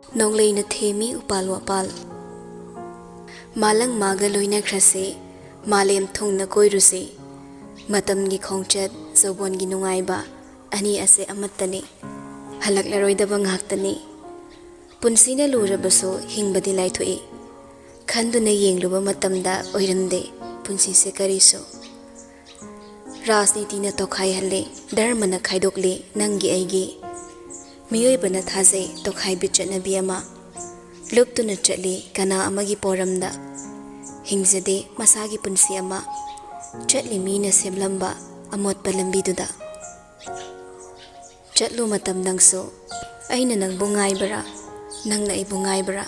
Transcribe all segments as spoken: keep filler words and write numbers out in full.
ꯅꯣꯡꯂꯩꯅ ꯊꯦꯝꯃꯤ ꯎꯄꯥꯜ ꯋꯥꯄꯥꯜ꯫ ꯃꯥꯂꯪ ꯃꯥꯒ ꯂꯣꯏꯅꯈ꯭ꯔꯁꯤ, ꯃꯥꯂꯦꯝ ꯊꯨꯡꯅ ꯀꯣꯏꯔꯨꯁꯤ꯫ ꯃꯇꯝꯒꯤ ꯈꯣꯡꯆꯠ, ꯖꯧꯕꯣꯟꯒꯤ ꯅꯨꯡꯉꯥꯏꯕ, ꯑꯅꯤ ꯑꯁꯦ ꯑꯃꯠꯇꯅꯤ꯫ ꯍꯜꯂꯛꯂꯔꯣꯏꯗꯕ ꯉꯥꯛꯇꯅꯤ꯫ ꯄꯨꯟꯁꯤꯅ ꯂꯨꯔꯕꯁꯨ ꯍꯤꯡꯕꯗꯤ ꯂꯥꯏꯊꯣꯛꯏ꯫ ꯈꯟꯗꯨꯅ ꯌꯦꯡꯂꯨꯕ ꯃꯇꯝꯗ ꯑꯣꯏꯔꯝꯗꯦ ꯄꯨꯟꯁꯤꯁꯦ ꯀꯔꯤꯁꯨ꯫ ꯔꯥꯖꯅꯤꯇꯤꯅ ꯇꯣꯈꯥꯏꯍꯜꯂꯤ, ꯙꯔꯃꯅ ꯈꯥꯏꯗꯣꯛꯂꯤ ꯅꯪꯒꯤ ꯑꯩꯒꯤ꯫ ꯃꯤꯑꯣꯏꯕꯅ ꯊꯥꯖꯩ ꯇꯣꯈꯥꯏꯕꯤ ꯆꯠꯅꯕꯤ ꯑꯃ꯫ ꯂꯨꯞꯇꯨꯅ ꯆꯠꯂꯤ ꯀꯅꯥ ꯑꯃꯒꯤ ꯄꯣꯔꯝꯗ꯫ ꯍꯤꯡꯖꯗꯦ ꯃꯁꯥꯒꯤ ꯄꯨꯟꯁꯤ ꯑꯃ꯫ ꯆꯠꯂꯤ ꯃꯤꯅ ꯁꯦꯝꯂꯝꯕ ꯑꯃꯣꯠꯄ ꯂꯝꯕꯤꯗꯨꯗ꯫ ꯆꯠꯂꯨ ꯃꯇꯝ ꯅꯪꯁꯨ꯫ ꯑꯩꯅ ꯅꯪꯕꯨ ꯉꯥꯏꯕꯔꯥ? ꯅꯪꯅ ꯑꯩꯕꯨ ꯉꯥꯏꯕꯔꯥ?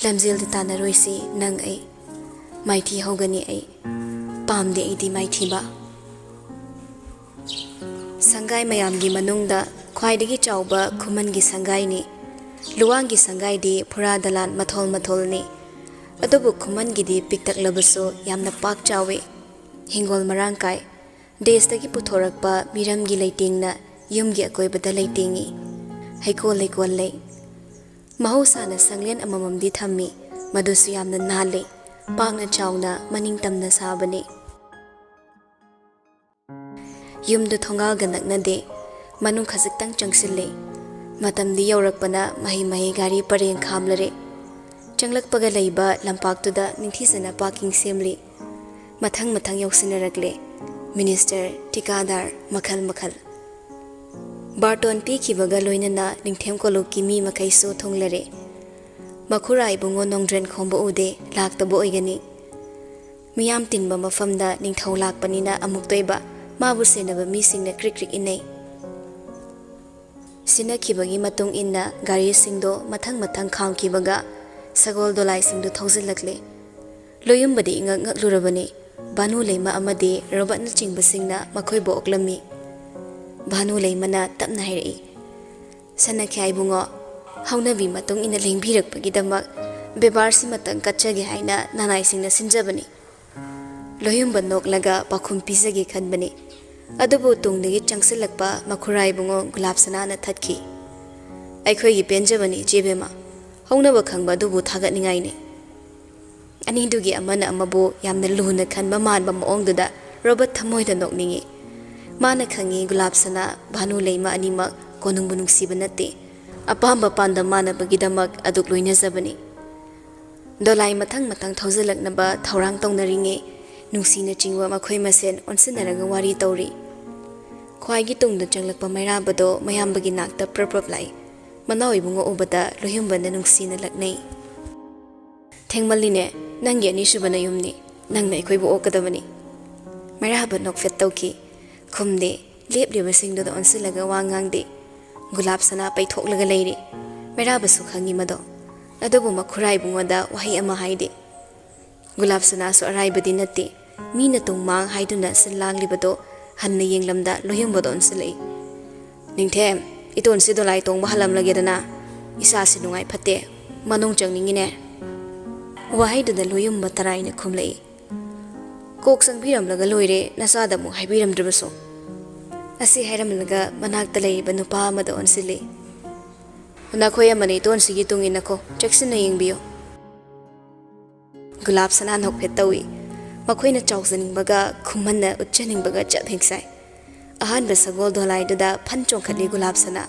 ꯂꯝꯖꯦꯜꯗ ꯇꯥꯟꯅꯔꯣꯏꯁꯤ ꯅꯪ ꯑꯩ꯫ ꯃꯥꯏꯊꯤ ꯍꯧꯒꯅꯤ ꯑꯩ꯫ ꯄꯥꯝꯗꯦ ꯑꯩꯗꯤ ꯃꯥꯏꯊꯤꯕ꯫ ꯁꯪꯒꯥꯏ ꯃꯌꯥꯝꯒꯤ ꯃꯅꯨꯡꯗ ꯈ꯭ꯋꯥꯏꯗꯒꯤ ꯆꯥꯎꯕ ꯈꯨꯃꯟꯒꯤ ꯁꯪꯒꯥꯏꯅꯤ꯫ ꯂꯨꯋꯥꯡꯒꯤ ꯁꯪꯒꯥꯏꯗꯤ ꯐꯨꯔꯥ ꯗꯂꯥꯟ ꯃꯊꯣꯜ ꯃꯊꯣꯜꯅꯤ꯫ ꯑꯗꯨꯕꯨ ꯈꯨꯃꯟꯒꯤꯗꯤ ꯄꯤꯛꯇꯛꯂꯕꯁꯨ ꯌꯥꯝꯅ ꯄꯥꯛ ꯆꯥꯎꯏ꯫ ꯍꯤꯡꯒꯣꯜ ꯃꯔꯥꯡ ꯀꯥꯏ꯫ ꯗꯦꯁꯇꯒꯤ ꯄꯨꯊꯣꯔꯛꯄ ꯃꯤꯔꯝꯒꯤ ꯂꯩꯇꯦꯡꯅ ꯌꯨꯝꯒꯤ ꯑꯀꯣꯏꯕꯗ ꯂꯩꯇꯦꯡꯏ꯫ ꯍꯩꯀꯣꯜ ꯂꯩꯀꯣꯜ ꯂꯩ꯫ ꯃꯍꯧꯁꯥꯅ ꯁꯪꯂꯦꯟ ꯑꯃꯃꯝꯗꯤ ꯊꯝꯃꯤ, ꯃꯗꯨꯁꯨ ꯌꯥꯝꯅ ꯅꯥꯜꯂꯤ, ꯄꯥꯛꯅ ꯆꯥꯎꯅ ꯃꯅꯤꯡ ꯇꯝꯅ ꯁꯥꯕꯅꯤ꯫ ꯌꯨꯝꯗꯨ ꯊꯣꯡꯒꯥꯜꯒ ꯅꯛꯅꯗꯦ, ꯃꯅꯨꯡ ꯈꯖꯤꯛꯇꯪ ꯆꯪꯁꯤꯜꯂꯦ꯫ ꯃꯇꯝꯗꯤ ꯌꯧꯔꯛꯄꯅ ꯃꯍꯩ ꯃꯍꯩ ꯒꯥꯔꯤ ꯄꯔꯦꯡ ꯈꯥꯝꯂꯔꯦ꯫ ꯆꯪꯂꯛꯄꯒ ꯂꯩꯕ ꯂꯝꯄꯥꯛꯇꯨꯗ ꯅꯤꯡꯊꯤꯖꯅ ꯄꯥꯔꯀꯤꯡ ꯁꯦꯝꯂꯤ꯫ ꯃꯊꯪ ꯃꯊꯪ ꯌꯧꯁꯤꯟꯅꯔꯛꯂꯦ꯫ ꯃꯤꯅꯤꯁꯇꯔ, ꯊꯤꯀꯥꯗꯥꯔ, ꯃꯈꯜ ꯃꯈꯜ꯫ ꯕꯥꯔꯇꯣꯟ ꯄꯤꯈꯤꯕꯒ ꯂꯣꯏꯅꯅ ꯅꯤꯡꯊꯦꯝ ꯀꯣꯂꯨꯞꯀꯤ ꯃꯤ ꯃꯈꯩꯁꯨ ꯊꯨꯡꯂꯔꯦ꯫ ꯃꯈꯨꯔꯥ ꯏꯕꯨꯡꯉꯣ ꯅꯣꯡꯗ꯭ꯔꯦꯟ ꯈꯣꯝꯕ ꯎꯗꯦ, ꯂꯥꯛꯇꯕ ꯑꯣꯏꯒꯅꯤ꯫ ꯃꯤꯌꯥꯝ ꯇꯤꯟꯕ ꯃꯐꯝꯗ ꯅꯤꯡꯊꯧ ꯂꯥꯛꯄꯅꯤꯅ ꯑꯃꯨꯛꯇꯣꯏꯕ ꯃꯥꯕꯨ ꯁꯦꯟꯅꯕ ꯃꯤꯁꯤꯡꯅ ꯀ꯭ꯔꯤꯛ ꯀ꯭ꯔꯤꯛ ꯏꯟꯅꯩ꯫ ꯁꯤꯟꯅꯈꯤꯕꯒꯤ ꯃꯇꯨꯡ ꯏꯟꯅ ꯒꯥꯔꯤꯁꯤꯡꯗꯣ ꯃꯊꯪ ꯃꯊꯪ ꯈꯥꯝꯈꯤꯕꯒ ꯁꯒꯣꯜ ꯗꯣꯂꯥꯏꯁꯤꯡꯗꯨ ꯊꯧꯖꯤꯜꯂꯛꯂꯦ꯫ ꯂꯣꯌꯨꯝꯕꯗꯤ ꯏꯉꯛ ꯉꯛꯂꯨꯔꯕꯅꯤ꯫ ꯚꯥꯅꯨ ꯂꯩꯃ ꯑꯃꯗꯤ ꯔꯣꯕꯔꯠꯅꯆꯤꯡꯕꯁꯤꯡꯅ ꯃꯈꯣꯏꯕꯨ ꯑꯣꯛꯂꯝꯃꯤ꯫ ꯚꯥꯅꯨ ꯂꯩꯃꯅ ꯇꯞꯅ ꯍꯥꯏꯔꯛꯏ, "ꯁꯅꯥꯈ꯭ꯌꯥ ꯏꯕꯨꯡꯉꯣ, ꯍꯧꯅꯕꯤ ꯃꯇꯨꯡ ꯏꯟꯅ ꯂꯦꯡꯕꯤꯔꯛꯄꯒꯤꯗꯃꯛ ꯕꯦꯕꯥꯔꯁꯤꯃꯇꯪ ꯀꯠꯆꯒꯦ ꯍꯥꯏꯅ ꯅꯅꯥꯏꯁꯤꯡꯅ ꯁꯤꯟꯖꯕꯅꯤ꯫" ꯂꯣꯌꯨꯝꯕ ꯅꯣꯛꯂꯒ ꯄꯥꯎꯈꯨꯝ ꯄꯤꯖꯒꯦ ꯈꯟꯕꯅꯤ꯫ ꯑꯗꯨꯕꯨ ꯇꯨꯡꯗꯒꯤ ꯆꯪꯁꯤꯜꯂꯛꯄ ꯃꯈꯨꯔꯥ ꯏꯕꯨꯡꯉꯣ ꯒꯨꯂꯥꯞ ꯁꯅꯥꯅ ꯊꯠꯈꯤ꯫ "ꯑꯩꯈꯣꯏꯒꯤ ꯄꯦꯟꯖꯕꯅꯤ, ꯏꯆꯦ ꯕꯦꯝꯃ꯫ ꯍꯧꯅꯕ ꯈꯪꯕ ꯑꯗꯨꯕꯨ ꯊꯥꯒꯠꯅꯤꯡꯉꯥꯏꯅꯤ"꯫ ꯑꯅꯤꯗꯨꯒꯤ ꯑꯃꯅ ꯑꯃꯕꯨ ꯌꯥꯝꯅ ꯂꯨꯅ ꯈꯟꯕ ꯃꯥꯟꯕ ꯃꯑꯣꯡꯗꯨꯗ ꯔꯣꯕꯔꯠ ꯊꯃꯣꯏꯗ ꯅꯣꯛꯅꯤꯡꯏ꯫ ꯃꯥꯅ ꯈꯪꯏ, ꯒꯨꯂꯥꯞ ꯁꯅꯥ, ꯚꯥꯅꯨ ꯂꯩꯃ ꯑꯅꯤꯃꯛ ꯀꯣꯅꯨꯡꯕꯨ ꯅꯨꯡꯁꯤꯕ ꯅꯠꯇꯦ, ꯑꯄꯥꯝꯕ ꯄꯥꯟꯗꯝ ꯃꯥꯟꯅꯕꯒꯤꯗꯃꯛ ꯑꯗꯨꯛ ꯂꯣꯏꯅꯖꯕꯅꯤ꯫ ꯗꯣꯂꯥꯏ ꯃꯊꯪ ꯃꯊꯪ ꯊꯧꯖꯤꯜꯂꯛꯅꯕ ꯊꯧꯔꯥꯡ ꯇꯧꯅꯔꯤꯉꯩ, ꯅꯨꯡꯁꯤꯅ ꯆꯤꯡꯕ ꯃꯈꯣꯏ ꯃꯁꯦꯟ ꯑꯣꯟꯁꯤꯟꯅꯔꯒ ꯋꯥꯔꯤ ꯇꯧꯔꯤ꯫ ꯈ꯭ꯋꯥꯏꯒꯤ ꯇꯨꯡꯗ ꯆꯪꯂꯛꯄ ꯃꯩꯔꯥꯕꯗꯣ ꯃꯌꯥꯝꯕꯒꯤ ꯅꯥꯛꯇ ꯄ꯭ꯔꯞ ꯄ꯭ꯔꯞ ꯂꯥꯛꯏ꯫ ꯃꯅꯥꯎ ꯏꯕꯨꯡꯉꯣ ꯎꯕꯗ ꯂꯣꯏꯍꯨꯝꯕꯅ ꯅꯨꯡꯁꯤꯅ ꯂꯛꯅꯩ꯫ "ꯊꯦꯡꯃꯜꯂꯤꯅꯦ, ꯅꯪꯒꯤ ꯑꯅꯤꯁꯨꯕ ꯅꯌꯨꯝꯅꯤ, ꯅꯪꯅ ꯑꯩꯈꯣꯏꯕꯨ ꯑꯣꯛꯀꯗꯕꯅꯤ"꯫ ꯃꯩꯔꯥꯕ ꯅꯣꯛꯐꯦꯠ ꯇꯧꯈꯤ꯫ ꯈꯨꯝꯗꯦ, ꯂꯦꯞꯂꯤꯕꯁꯤꯡꯗꯨꯗ ꯑꯣꯟꯁꯤꯜꯂꯒ ꯋꯥ ꯉꯥꯡꯗꯦ꯫ ꯒꯨꯂꯥꯞ ꯁꯅꯥ ꯄꯩꯊꯣꯛꯂꯒ ꯂꯩꯔꯤ꯫ ꯃꯩꯔꯥꯕꯁꯨ ꯈꯪꯏ ꯃꯗꯣ꯫ ꯑꯗꯨꯕꯨ ꯃꯈꯨꯔꯥ ꯏꯕꯨꯡꯉꯣꯗ ꯋꯥꯍꯩ ꯑꯃ ꯍꯥꯏꯗꯦ꯫ ꯒꯨꯂꯥꯞ ꯁꯅꯥꯁꯨ ꯑꯔꯥꯏꯕꯗꯤ ꯅꯠꯇꯦ꯫ ꯃꯤꯅ ꯇꯨꯡ ꯃꯥꯡ ꯍꯥꯏꯗꯨꯅ ꯁꯤꯜ ꯂꯥꯡꯂꯤꯕꯗꯣ ꯍꯟꯅ ꯌꯦꯡꯂꯝꯗ ꯂꯣꯏꯍꯨꯝꯕꯗ ꯑꯣꯟꯁꯤꯜꯂꯛꯏ꯫ "ꯅꯤꯡꯊꯦꯝ, ꯏꯇꯣꯟꯁꯤ ꯗꯣꯂꯥꯏ ꯇꯣꯡꯕ ꯍꯜꯂꯝꯂꯒꯦꯗꯅ꯫ ꯏꯁꯥꯁꯤ ꯅꯨꯡꯉꯥꯏ ꯐꯠꯇꯦ, ꯃꯅꯨꯡ ꯆꯪꯅꯤꯡꯉꯤꯅꯦ"꯫ ꯋꯥꯍꯩꯗꯨꯗ ꯂꯣꯏꯌꯨꯝꯕ ꯇꯔꯥꯏꯅ ꯈꯨꯝꯂꯛꯏ꯫ "ꯀꯣꯛ ꯆꯪꯕꯤꯔꯝꯂꯒ ꯂꯣꯏꯔꯦ, ꯅꯆꯥꯗ ꯑꯃꯨꯛ ꯍꯥꯏꯕꯤꯔꯝꯗ꯭ꯔꯕꯁꯨ"꯫ ꯑꯁꯤ ꯍꯥꯏꯔꯝꯂꯒ ꯃꯅꯥꯛꯇ ꯂꯩꯔꯤꯕ ꯅꯨꯄꯥ ꯑꯃꯗ ꯑꯣꯟꯁꯤꯜꯂꯤ꯫ "ꯅꯈꯣꯏ ꯑꯃꯅ ꯏꯇꯣꯟꯁꯤꯒꯤ ꯇꯨꯡ ꯏꯟꯅꯈꯣ, ꯆꯦꯛꯁꯤꯟꯅ ꯌꯦꯡꯕꯤꯌꯨ"꯫ ꯒꯨꯂꯥꯞ ꯁꯅꯥ ꯅꯣꯛꯐꯦꯠ ꯇꯧꯏ꯫ ꯃꯈꯣꯏꯅ ꯆꯥꯎꯖꯅꯤꯡꯕꯒ ꯈꯨꯃꯟꯅ ꯎꯠꯆꯅꯤꯡꯕꯒ ꯆꯞ ꯍꯦꯛ ꯆꯥꯏ꯫ ꯑꯍꯥꯟꯕ ꯁꯒꯣꯜ ꯗꯣꯂꯥꯏꯗꯨꯗ ꯐꯟ ꯆꯣꯡꯈꯠꯂꯤ ꯒꯨꯂꯥꯞ ꯁꯅꯥ꯫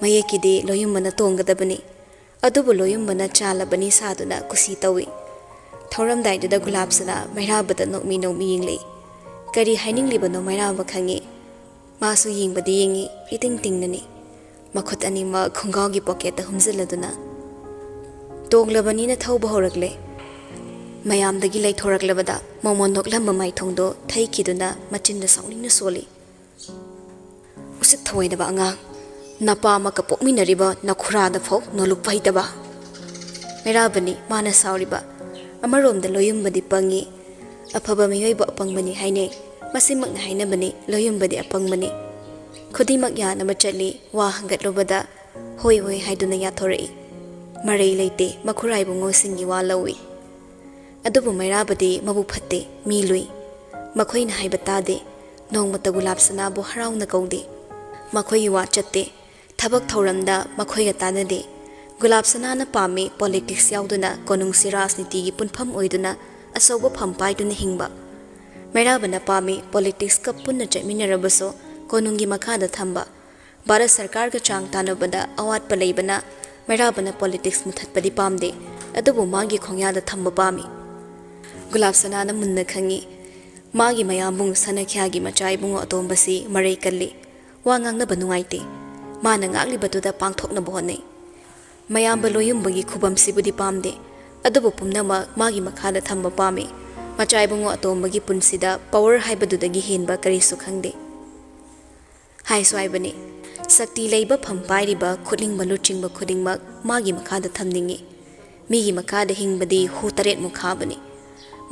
ꯃꯌꯦꯛꯀꯤꯗꯤ ꯂꯣꯏꯌꯨꯝꯕꯅ ꯇꯣꯡꯒꯗꯕꯅꯤ꯫ ꯑꯗꯨꯕꯨ ꯂꯣꯏꯌꯨꯝꯕꯅ ꯆꯥꯜꯂꯕꯅꯤ ꯁꯥꯗꯨꯅ ꯀꯨꯁꯤ ꯇꯧꯏ꯫ ꯊꯧꯔꯝꯗꯥꯏꯗꯨꯗ ꯒꯨꯂꯥꯞ ꯁꯅꯥ ꯃꯩꯔꯥꯕꯗ ꯅꯣꯛꯃꯤ ꯅꯣꯛꯃꯤ ꯌꯦꯡꯂꯛꯏ꯫ ꯀꯔꯤ ꯍꯥꯏꯅꯤꯡꯂꯤꯕꯅꯣ ꯃꯩꯔꯥꯕ ꯈꯪꯏ꯫ ꯃꯥꯁꯨ ꯌꯦꯡꯕꯗꯤ ꯌꯦꯡꯏ, ꯏꯇꯤꯡ ꯇꯤꯡꯅꯅꯤ꯫ ꯃꯈꯨꯠ ꯑꯅꯤꯃꯛ ꯈꯣꯡꯒꯥꯎꯒꯤ ꯄꯣꯀꯦꯠꯇ ꯍꯨꯝꯖꯤꯜꯂꯗꯨꯅ꯫ ꯇꯣꯡꯂꯕꯅꯤꯅ ꯊꯧꯕ ꯍꯧꯔꯛꯂꯦ꯫ ꯃꯌꯥꯝꯗꯒꯤ ꯂꯩꯊꯣꯔꯛꯂꯕꯗ ꯃꯣꯃꯣꯟ ꯅꯣꯛꯂꯝꯕ ꯃꯥꯏꯊꯣꯡꯗꯣ ꯊꯩꯈꯤꯗꯨꯅ ꯃꯆꯤꯟꯗ ꯁꯥꯎꯅꯤꯡꯅ ꯁꯣꯜꯂꯤ꯫ "ꯎꯁꯤꯠ ꯊꯑꯣꯏꯗꯕ ꯑꯉꯥꯡ! ꯅꯄꯥ ꯑꯃꯒ ꯄꯣꯛꯃꯤꯟꯅꯔꯤꯕ ꯅꯈꯨꯔꯥꯗ ꯐꯥꯎ ꯅꯣꯂꯨꯛꯄ ꯍꯩꯇꯕ!" ꯃꯩꯔꯥꯕꯅꯤ ꯃꯥꯅ ꯁꯥꯎꯔꯤꯕ꯫ ꯑꯃꯔꯣꯝꯗ ꯂꯣꯌꯨꯝꯕꯗꯤ ꯄꯪꯉꯤ꯫ ꯑꯐꯕ ꯃꯤꯑꯣꯏꯕ ꯑꯄꯪꯕꯅꯤ ꯍꯥꯏꯅꯩ꯫ ꯃꯁꯤꯃꯛꯅ ꯍꯥꯏꯅꯕꯅꯤ, ꯂꯣꯌꯨꯝꯕꯗꯤ ꯑꯄꯪꯕꯅꯤ꯫ ꯈꯨꯗꯤꯡꯃꯛ ꯌꯥꯅꯕ ꯆꯠꯂꯤ, ꯋꯥ ꯍꯪꯒꯠꯂꯨꯕꯗ ꯍꯣꯏ ꯍꯣꯏ ꯍꯥꯏꯗꯨꯅ ꯌꯥꯊꯣꯔꯛꯏ꯫ ꯃꯔꯩ ꯂꯩꯇꯦ, ꯃꯈꯨꯔꯥ ꯏꯕꯨꯡꯉꯣꯁꯤꯡꯒꯤ ꯋꯥ ꯂꯧꯏ꯫ ꯑꯗꯨꯕꯨ ꯃꯩꯔꯥꯕꯗꯤ ꯃꯕꯨꯛ ꯐꯠꯇꯦ, ꯃꯤ ꯂꯨꯏ꯫ ꯃꯈꯣꯏꯅ ꯍꯥꯏꯕ ꯇꯥꯗꯦ꯫ ꯅꯣꯡꯃꯇ ꯒꯨꯂꯥꯞ ꯁꯅꯥꯕꯨ ꯍꯔꯥꯎꯅ ꯀꯧꯗꯦ꯫ ꯃꯈꯣꯏꯒꯤ ꯋꯥ ꯆꯠꯇꯦ꯫ ꯊꯕꯛ ꯊꯧꯔꯝꯗ ꯃꯈꯣꯏꯒ ꯇꯥꯟꯅꯗꯦ꯫ ꯒꯨꯂꯥꯞ ꯁꯅꯥꯅ ꯄꯥꯝꯃꯤ ꯄꯣꯂꯤꯇꯤꯛꯁ ꯌꯥꯎꯗꯨꯅ ꯀꯣꯅꯨꯡꯁꯤ ꯔꯥꯖꯅꯤꯇꯤꯒꯤ ꯄꯨꯟꯐꯝ ꯑꯣꯏꯗꯨꯅ ꯑꯆꯧꯕ ꯐꯝ ꯄꯥꯏꯗꯨꯅ ꯍꯤꯡꯕ꯫ ꯃꯩꯔꯥꯕꯅ ꯄꯥꯝꯃꯤ ꯄꯣꯂꯤꯇꯤꯛꯁꯀ ꯄꯨꯟꯅ ꯆꯠꯃꯤꯟꯅꯔꯕꯁꯨ ꯀꯣꯅꯨꯡꯒꯤ ꯃꯈꯥꯗ ꯊꯝꯕ꯫ ꯚꯥꯔꯠ ꯁꯔꯀꯥꯔꯒ ꯆꯥꯡ ꯇꯥꯟꯅꯕꯗ ꯑꯋꯥꯠꯄ ꯂꯩꯕꯅ ꯃꯩꯔꯥꯕꯅ ꯄꯣꯂꯤꯇꯤꯛꯁ ꯃꯨꯊꯠꯄꯗꯤ ꯄꯥꯝꯗꯦ, ꯑꯗꯨꯕꯨ ꯃꯥꯒꯤ ꯈꯣꯡꯌꯥꯗ ꯊꯝꯕ ꯄꯥꯝꯃꯤ꯫ ꯒꯨꯂꯥꯞ ꯁꯅꯥꯅ ꯃꯨꯟꯅ ꯈꯪꯏ, ꯃꯥꯒꯤ ꯃꯌꯥꯝꯕꯨꯡ ꯁꯅꯈ꯭ꯌꯥꯒꯤ ꯃꯆꯥ ꯏꯕꯨꯡꯉꯣ ꯑꯇꯣꯝꯕꯁꯤ ꯃꯔꯩ ꯀꯜꯂꯤ, ꯋꯥ ꯉꯥꯡꯅꯕ ꯅꯨꯡꯉꯥꯏꯇꯦ꯫ ꯃꯥꯅ ꯉꯥꯛꯂꯤꯕꯗꯨꯗ ꯄꯥꯡꯊꯣꯛꯅꯕ ꯍꯣꯠꯅꯩ꯫ ꯃꯌꯥꯝꯕ ꯂꯣꯌꯨꯝꯕꯒꯤ ꯈꯨꯕꯝꯁꯤꯕꯨꯗꯤ ꯄꯥꯝꯗꯦ, ꯑꯗꯨꯕꯨ ꯄꯨꯝꯅꯃꯛ ꯃꯥꯒꯤ ꯃꯈꯥꯗ ꯊꯝꯕ ꯄꯥꯝꯃꯤ꯫ ꯃꯆꯥ ꯏꯕꯨꯡꯉꯣ ꯑꯇꯣꯝꯕꯒꯤ ꯄꯨꯟꯁꯤꯗ ꯄꯋꯔ ꯍꯥꯏꯕꯗꯨꯗꯒꯤ ꯍꯦꯟꯕ ꯀꯔꯤꯁꯨ ꯈꯪꯗꯦ꯫ ꯍꯥꯏꯁꯨ ꯍꯥꯏꯕꯅꯤ, ꯁꯛꯇꯤ ꯂꯩꯕ ꯐꯝ ꯄꯥꯏꯔꯤꯕ ꯈꯨꯠꯂꯤꯡꯕ ꯂꯨꯆꯤꯡꯕ ꯈꯨꯗꯤꯡꯃꯛ ꯃꯥꯒꯤ ꯃꯈꯥꯗ ꯊꯝꯅꯤꯡꯏ꯫ ꯃꯤꯒꯤ ꯃꯈꯥꯗ ꯍꯤꯡꯕꯗꯤ ꯍꯨ ꯇꯔꯦꯠꯃꯨꯛ ꯈꯥꯕꯅꯤ꯫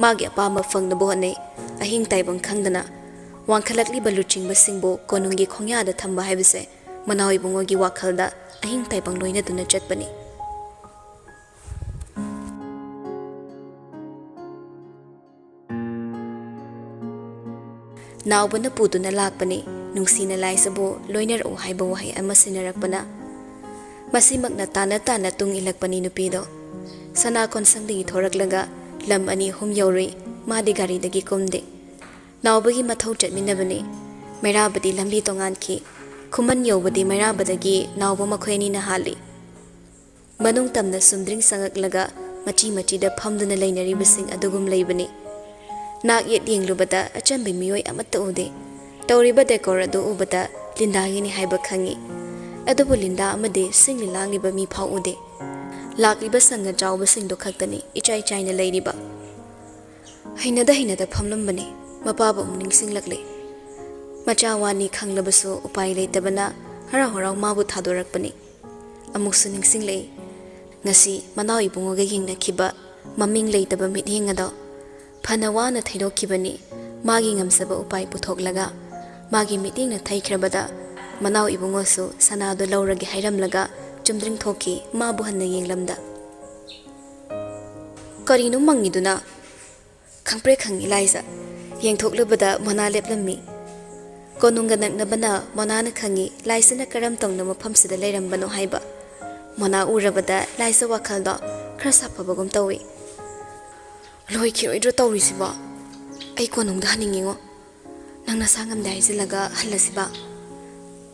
ꯃꯥꯒꯤ ꯑꯄꯥꯝꯕ ꯐꯪꯅꯕ ꯍꯣꯠꯅꯩ꯫ ꯑꯍꯤꯡ ꯇꯥꯏꯕꯪ ꯈꯪꯗꯅ ꯋꯥꯡꯈꯠꯂꯛꯂꯤꯕ ꯂꯨꯆꯤꯡꯕꯁꯤꯡꯕꯨ ꯀꯣꯅꯨꯡꯒꯤ ꯈꯣꯡꯌꯥꯗ ꯊꯝꯕ ꯍꯥꯏꯕꯁꯦ ꯃꯅꯥꯎ ꯏꯕꯨꯡꯉꯣꯒꯤ ꯋꯥꯈꯜꯗ ꯑꯍꯤꯡ ꯇꯥꯏꯕꯪ ꯂꯣꯏꯅꯗꯨꯅ ꯆꯠꯄꯅꯤ꯫ ꯅꯥꯎꯕꯅ ꯄꯨꯗꯨꯅ ꯂꯥꯛꯄꯅꯤ, ꯅꯨꯡꯁꯤꯅ ꯂꯥꯏꯖꯕꯨ ꯂꯣꯏꯅꯔꯛꯎ ꯍꯥꯏꯕ ꯋꯥꯍꯩ ꯑꯃ ꯁꯤꯟꯅꯔꯛꯄꯅ꯫ ꯃꯁꯤꯃꯛꯅ ꯇꯥꯅ ꯇꯥꯅ ꯇꯨꯡ ꯏꯜꯂꯛꯄꯅꯤ ꯅꯨꯄꯤꯗꯣ꯫ ꯁꯅꯥ ꯀꯣꯟꯁꯪꯗꯒꯤ ꯊꯣꯔꯛꯂꯒ ꯂꯝ ꯑꯅꯤ ꯑꯍꯨꯝ ꯌꯧꯔꯨꯏ, ꯃꯥꯗꯤ ꯒꯥꯔꯤꯗꯒꯤ ꯀꯨꯝꯗꯦ꯫ ꯅꯥꯎꯕꯒꯤ ꯃꯊꯧ ꯆꯠꯃꯤꯟꯅꯕꯅꯤ꯫ ꯃꯩꯔꯥꯕꯗꯤ ꯂꯝꯕꯤ ꯇꯣꯉꯥꯟꯈꯤ꯫ ꯈꯨꯃꯟ ꯌꯧꯕꯗꯤ ꯃꯩꯔꯥꯕꯗꯒꯤ ꯅꯥꯎꯕ ꯃꯈꯣꯏ ꯑꯅꯤꯅ ꯍꯥꯜꯂꯤ꯫ ꯃꯅꯨꯡ ꯇꯝꯅ ꯁꯨꯝꯗ꯭ꯔꯤꯡ ꯆꯪꯉꯛꯂꯒ ꯃꯆꯤ ꯃꯆꯤꯗ ꯐꯝꯗꯨꯅ ꯂꯩꯅꯔꯤꯕꯁꯤꯡ ꯑꯗꯨꯒꯨꯝ ꯂꯩꯕꯅꯤ꯫ ꯅꯥꯛ ꯌꯦꯠ ꯌꯦꯡꯂꯨꯕꯗ ꯑꯆꯝꯕꯤ ꯃꯤꯑꯣꯏ ꯑꯃꯠꯇ ꯎꯗꯦ꯫ ꯇꯧꯔꯤꯕ ꯗꯦꯀꯣꯔ ꯑꯗꯨ ꯎꯕꯗ ꯂꯤꯟꯗꯥꯒꯤꯅꯤ ꯍꯥꯏꯕ ꯈꯪꯏ꯫ ꯑꯗꯨꯕꯨ ꯂꯤꯟꯗꯥ ꯑꯃꯗꯤ ꯁꯤꯡꯂꯤ ꯂꯥꯡꯂꯤꯕ ꯃꯤ ꯐꯥꯎ ꯎꯗꯦ꯫ ꯂꯥꯛꯂꯤꯕ ꯁꯪꯒ ꯆꯥꯎꯕꯁꯤꯡꯗꯨ ꯈꯛꯇꯅꯤ ꯏꯆꯥꯏ ꯆꯥꯏꯅ ꯂꯩꯔꯤꯕ꯫ ꯍꯩꯅꯗ ꯍꯩꯅꯗ ꯐꯝꯂꯝꯕꯅꯤ꯫ ꯃꯄꯥꯕꯨ ꯑꯃꯨꯛ ꯅꯤꯡꯁꯤꯡꯂꯛꯂꯦ꯫ ꯃꯆꯥ ꯋꯥꯅꯤ ꯈꯪꯂꯕꯁꯨ ꯎꯄꯥꯏ ꯂꯩꯇꯕꯅ ꯍꯔꯥꯎ ꯍꯔꯥꯎ ꯃꯥꯕꯨ ꯊꯥꯗꯣꯔꯛꯄꯅꯤ꯫ ꯑꯃꯨꯛꯁꯨ ꯅꯤꯡꯁꯤꯡꯂꯛꯏ꯫ ꯉꯁꯤ ꯃꯅꯥꯎ ꯏꯕꯨꯡꯉꯣꯒ ꯌꯦꯡꯅꯈꯤꯕ ꯃꯃꯤꯡ ꯂꯩꯇꯕ ꯃꯤꯠꯌꯦꯡ ꯑꯗꯣ꯫ ꯐꯅ ꯋꯥꯅ ꯊꯩꯗꯣꯛꯈꯤꯕꯅꯤ꯫ ꯃꯥꯒꯤ ꯉꯝꯖꯕ ꯎꯄꯥꯏ ꯄꯨꯊꯣꯛꯂꯒ ꯃꯥꯒꯤ ꯃꯤꯠꯌꯦꯡꯅ ꯊꯩꯈ꯭ꯔꯕꯗ ꯃꯅꯥꯎ ꯏꯕꯨꯡꯉꯣꯁꯨ ꯁꯅꯥꯗꯨ ꯂꯧꯔꯒꯦ ꯍꯥꯏꯔꯝꯂꯒ ꯆꯨꯝꯗ꯭ꯔꯤꯡ ꯊꯣꯛꯈꯤ, ꯃꯥꯕꯨ ꯍꯟꯅ ꯌꯦꯡꯂꯝꯗ꯫ ꯀꯔꯤꯅꯣ ꯃꯪꯉꯤꯗꯨꯅ? ꯈꯪꯄ꯭ꯔꯦꯛ ꯈꯪꯉꯤ ꯂꯥꯏꯖ꯫ ꯌꯦꯡꯊꯣꯛꯂꯨꯕꯗ ꯃꯣꯅꯥ ꯂꯦꯞꯂꯝꯃꯤ꯫ ꯀꯣꯅꯨꯡꯒ ꯅꯛꯅꯕꯅ ꯃꯣꯅꯥꯅ ꯈꯪꯏ ꯂꯥꯏꯖꯅ ꯀꯔꯝ ꯇꯧꯅ ꯃꯐꯝꯁꯤꯗ ꯂꯩꯔꯝꯕꯅꯣ ꯍꯥꯏꯕ꯫ ꯃꯣꯅꯥ ꯎꯔꯕꯗ ꯂꯥꯏꯖ ꯋꯥꯈꯜꯗꯣ ꯈꯔ ꯁꯥꯐꯕꯒꯨꯝ ꯇꯧꯏ꯫ "ꯂꯣꯏꯈꯤꯔꯣꯏꯗ꯭ꯔꯣ ꯇꯧꯔꯤꯁꯤꯕꯣ? ꯑꯩ ꯀꯣꯅꯨꯡꯗ ꯍꯟꯅꯤꯡꯉꯤꯉꯣ꯫ ꯅꯪ ꯅꯁꯥ ꯉꯝꯗꯦ ꯍꯥꯏꯖꯤꯜꯂꯒ ꯍꯜꯂꯁꯤꯕ?"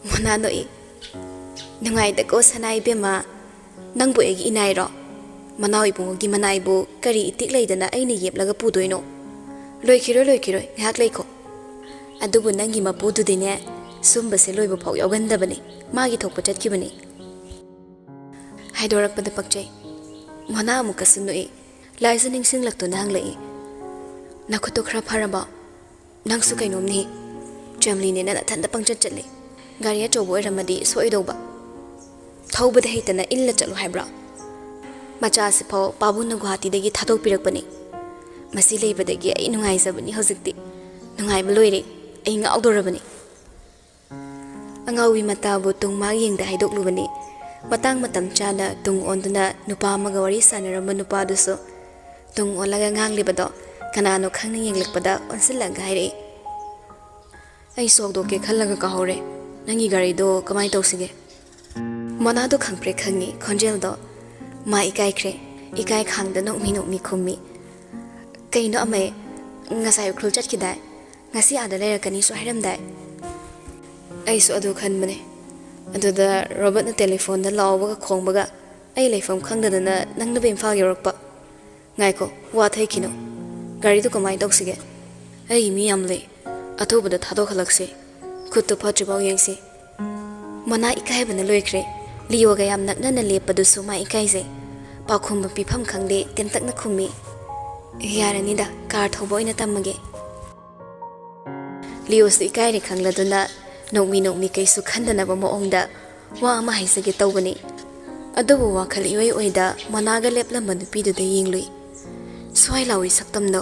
ꯃꯣꯅꯥ ꯅꯣꯛꯏ꯫ "ꯅꯨꯡꯉꯥꯏꯗꯀꯣ ꯁꯅꯥ ꯏꯕꯦꯝꯃ, ꯅꯪꯕꯨ ꯑꯩꯒꯤ ꯏꯅꯥꯏꯔꯣ? ꯃꯅꯥꯎ ꯏꯕꯨꯡꯉꯣꯒꯤ ꯃꯅꯥꯏꯕꯨ ꯀꯔꯤ ꯏꯇꯤꯛ ꯂꯩꯗꯅ ꯑꯩꯅ ꯌꯦꯞꯂꯒ ꯄꯨꯗꯣꯏꯅꯣ? ꯂꯣꯏꯈꯤꯔꯣꯏ, ꯂꯣꯏꯈꯤꯔꯣꯏ, ꯉꯥꯏꯍꯥꯛ ꯂꯩꯈꯣ꯫ ꯑꯗꯨꯕꯨ ꯅꯪꯒꯤ ꯃꯄꯨꯗꯨꯗꯤꯅꯦ, ꯁꯨꯝꯕꯁꯦ ꯂꯣꯏꯕ ꯐꯥꯎ ꯌꯥꯎꯒꯟꯗꯕꯅꯤ, ꯃꯥꯒꯤ ꯊꯣꯛꯄ ꯆꯠꯈꯤꯕꯅꯤ꯫" ꯍꯥꯏꯗꯣꯔꯛꯄꯗ ꯄꯛꯆꯩ꯫ ꯃꯣꯅꯥ ꯑꯃꯨꯛꯀꯁꯨ ꯅꯣꯛꯏ꯫ ꯂꯥꯏꯖ ꯅꯤꯡꯁꯤꯡꯂꯛꯇꯨꯅ ꯍꯪꯂꯛꯏ, "ꯅꯈꯨꯠꯇꯣ ꯈꯔ ꯐꯔꯕꯣ? ꯅꯪꯁꯨ ꯀꯩꯅꯣꯝꯅꯤ꯫ ꯆꯝꯂꯤꯅꯦꯅ ꯅꯊꯟꯗ ꯄꯪꯆꯠ ꯆꯠꯂꯤ꯫ ꯒꯥꯔꯤ ꯑꯆꯧꯕ ꯑꯣꯏꯔꯝꯃꯗꯤ ꯁꯣꯛꯏꯗꯧꯕ꯫ ꯊꯧꯕꯗ ꯍꯩꯇꯅ ꯏꯜꯂ ꯆꯠꯂꯨ ꯍꯥꯏꯕ꯭ꯔꯣ? ꯃꯆꯥꯁꯤꯐꯥꯎ ꯄꯥꯕꯨꯡꯅ ꯒꯨꯍꯥꯇꯤꯗꯒꯤ ꯊꯥꯗꯣꯛꯄꯤꯔꯛꯄꯅꯤ꯫ ꯃꯁꯤ ꯂꯩꯕꯗꯒꯤ ꯑꯩ ꯅꯨꯡꯉꯥꯏꯖꯕꯅꯤ ꯍꯧꯖꯤꯛꯇꯤ꯫ ꯅꯨꯡꯉꯥꯏꯕ ꯂꯣꯏꯔꯦ꯫ ꯑꯩ ꯉꯥꯎꯗꯧꯔꯕꯅꯤ꯫" ꯑꯉꯥꯎꯕꯤ ꯃꯇꯥꯕꯨ ꯇꯨꯡ ꯃꯥꯡ ꯌꯦꯡꯗ ꯍꯥꯏꯗꯣꯛꯂꯨꯕꯅꯤ꯫ ꯃꯇꯥꯡ ꯃꯇꯝ ꯆꯥꯅ ꯇꯨꯡ ꯑꯣꯟꯗꯨꯅ ꯅꯨꯄꯥ ꯑꯃꯒ ꯋꯥꯔꯤ ꯁꯥꯟꯅꯔꯝꯕ ꯅꯨꯄꯥꯗꯨꯁꯨ ꯇꯨꯡ ꯑꯣꯜꯂꯒ ꯉꯥꯡꯂꯤꯕꯗꯣ ꯀꯅꯥꯅꯣ ꯈꯪꯅ ꯌꯦꯡꯂꯛꯄꯗ ꯑꯣꯟꯁꯤꯜꯂꯒ ꯍꯥꯏꯔꯛꯏ, "ꯑꯩ ꯁꯣꯛꯗꯣꯛꯀꯦ ꯈꯜꯂꯒ ꯀꯥꯍꯧꯔꯦ꯫ ꯅꯪꯒꯤ ꯒꯥꯔꯤꯗꯣ ꯀꯃꯥꯏꯅ ꯇꯧꯁꯤꯒꯦ?" ꯃꯣꯅꯥꯗꯣ ꯈꯪꯄ꯭ꯔꯦꯛ ꯈꯪꯉꯤ ꯈꯣꯟꯖꯦꯜꯗꯣ꯫ ꯃꯥ ꯏꯀꯥꯏꯈ꯭ꯔꯦ꯫ ꯏꯀꯥꯏ ꯈꯥꯡꯗ ꯅꯣꯛꯃꯤ ꯅꯣꯛꯃꯤ ꯈꯨꯝꯃꯤ, "ꯀꯩꯅꯣ ꯑꯃꯩ, ꯉꯁꯥꯏ ꯎꯈ꯭ꯔꯨꯜ ꯆꯠꯈꯤꯗꯥꯏ? ꯉꯁꯤ ꯑꯥꯗ ꯂꯩꯔꯛꯀꯅꯤꯁꯨ ꯍꯥꯏꯔꯝꯗꯥꯏ?" ꯑꯩꯁꯨ ꯑꯗꯨ ꯈꯟꯕꯅꯦ꯫ ꯑꯗꯨꯗ ꯔꯣꯕꯔꯠꯅ ꯇꯦꯂꯤꯐꯣꯟꯗ ꯂꯥꯎꯕꯒ ꯈꯣꯡꯕꯒ ꯑꯩ ꯂꯩꯐꯝ ꯈꯪꯗꯗꯅ ꯅꯪꯅꯕ ꯏꯝꯐꯥꯜ ꯌꯧꯔꯛꯄ꯫ ꯉꯥꯏꯈꯣ, ꯋꯥ ꯊꯩꯈꯤꯅꯨ꯫ ꯒꯥꯔꯤꯗꯨ ꯀꯃꯥꯏꯅ ꯇꯧꯁꯤꯒꯦ? ꯑꯩꯒꯤ ꯃꯤ ꯌꯥꯝ ꯂꯩ꯫ ꯑꯊꯨꯕꯗ ꯊꯥꯗꯣꯛꯍꯜꯂꯛꯁꯤ꯫ ꯈꯨꯠꯇꯨ ꯐꯠꯇ꯭ꯔꯤꯐꯥꯎ ꯌꯦꯡꯁꯤ꯫ ꯃꯣꯅꯥ ꯏꯀꯥꯏꯕꯅ ꯂꯣꯏꯈ꯭ꯔꯦ꯫ ꯂꯤꯌꯣꯒ ꯌꯥꯝ ꯅꯛꯅꯅ ꯂꯦꯞꯄꯗꯨꯁꯨ ꯃꯥ ꯏꯀꯥꯏꯖꯩ꯫ ꯄꯥꯎꯈꯨꯝꯕ ꯄꯤꯐꯝ ꯈꯪꯗꯦ, ꯇꯦꯟꯇꯛꯅ ꯈꯨꯝꯃꯤ, "ꯌꯥꯔꯅꯤꯗ, ꯀꯥꯔ ꯊꯧꯕ ꯑꯣꯏꯅ ꯇꯝꯃꯒꯦ꯫" ꯂꯤꯌꯣꯁꯨ ꯏꯀꯥꯏꯔꯦ ꯈꯪꯂꯗꯨꯅ ꯅꯣꯛꯃꯤ ꯅꯣꯛꯃꯤ ꯀꯩꯁꯨ ꯈꯟꯗꯅꯕ ꯃꯑꯣꯡꯗ ꯋꯥ ꯑꯃ ꯍꯥꯏꯖꯒꯦ ꯇꯧꯕꯅꯤ꯫ ꯑꯗꯨꯕꯨ ꯋꯥꯈꯜ ꯏꯑꯣꯏ ꯑꯣꯏꯗ ꯃꯣꯅꯥꯒ ꯂꯦꯞꯂꯝꯕ ꯅꯨꯄꯤꯗꯨꯗ ꯌꯦꯡꯂꯨꯏ꯫ ꯁ꯭ꯋꯥꯏ ꯂꯥꯎꯏ ꯁꯛꯇꯝꯗꯣ꯫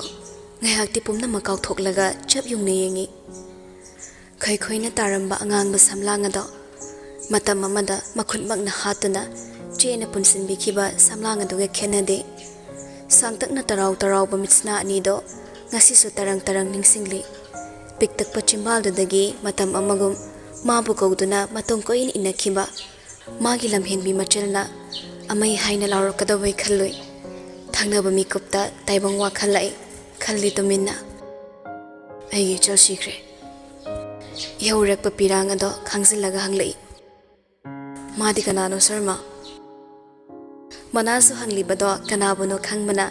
ꯉꯥꯏꯍꯥꯛꯇꯤ ꯄꯨꯝꯅꯃꯛ ꯀꯥꯎꯊꯣꯛꯂꯒ ꯆꯞ ꯌꯨꯡꯅ ꯌꯦꯡꯉꯤ꯫ ꯈꯣꯏꯈꯣꯏꯅ ꯇꯥꯔꯝꯕ ꯑꯉꯥꯡꯕ ꯁꯝꯂꯥꯡ ꯑꯗꯣ ꯃꯇꯝ ꯑꯃꯗ ꯃꯈꯨꯠꯃꯛꯅ ꯍꯥꯠꯇꯨꯅ ꯆꯦꯅ ꯄꯨꯟꯁꯤꯟꯕꯤꯈꯤꯕ ꯁꯝꯂꯥꯡ ꯑꯗꯨꯒ ꯈꯦꯠꯅꯗꯦ꯫ ꯁꯥꯡꯇꯛꯅ ꯇꯔꯥꯎ ꯇꯔꯥꯎꯕ ꯃꯤꯠꯁꯅꯥ ꯑꯅꯤꯗꯣ ꯉꯁꯤꯁꯨ ꯇꯔꯪ ꯇꯔꯪ ꯅꯤꯡꯁꯤꯡꯂꯤ꯫ ꯄꯤꯛꯇꯛꯄ ꯆꯤꯝꯕꯥꯜꯗꯨꯗꯒꯤ ꯃꯇꯝ ꯑꯃꯒꯨꯝ ꯃꯥꯕꯨ ꯀꯧꯗꯨꯅ ꯃꯇꯨꯡ ꯀꯣꯏꯅ ꯏꯟꯅꯈꯤꯕ ꯃꯥꯒꯤ ꯂꯝꯍꯦꯟꯕꯤ ꯃꯆꯜꯅ ꯑꯃꯩ ꯍꯥꯏꯅ ꯂꯥꯎꯔꯛꯀꯗꯧꯕꯩ ꯈꯜꯂꯨꯏ꯫ ꯊꯪꯅꯕ ꯃꯤꯀꯨꯞꯇ ꯇꯥꯏꯕꯪ ꯋꯥꯈꯜ ꯂꯥꯛꯏ꯫ ꯈꯜꯂꯤ ꯇꯨꯃꯤꯟꯅ꯫ "ꯑꯩꯒꯤ ꯏꯆꯜ ꯁꯤꯈ꯭ꯔꯦ?" ꯏꯍꯧꯔꯛꯄ ꯄꯤꯔꯥꯡ ꯑꯗꯣ ꯈꯥꯡꯖꯤꯜꯂꯒ ꯍꯪꯂꯛꯏ꯫ "ꯃꯥꯗꯤ ꯀꯅꯥꯅꯣ ꯁꯔꯃ?" ꯃꯅꯥꯁꯨ ꯍꯪꯂꯤꯕꯗꯣ ꯀꯅꯥꯕꯨꯅꯣ ꯈꯪꯕꯅ꯫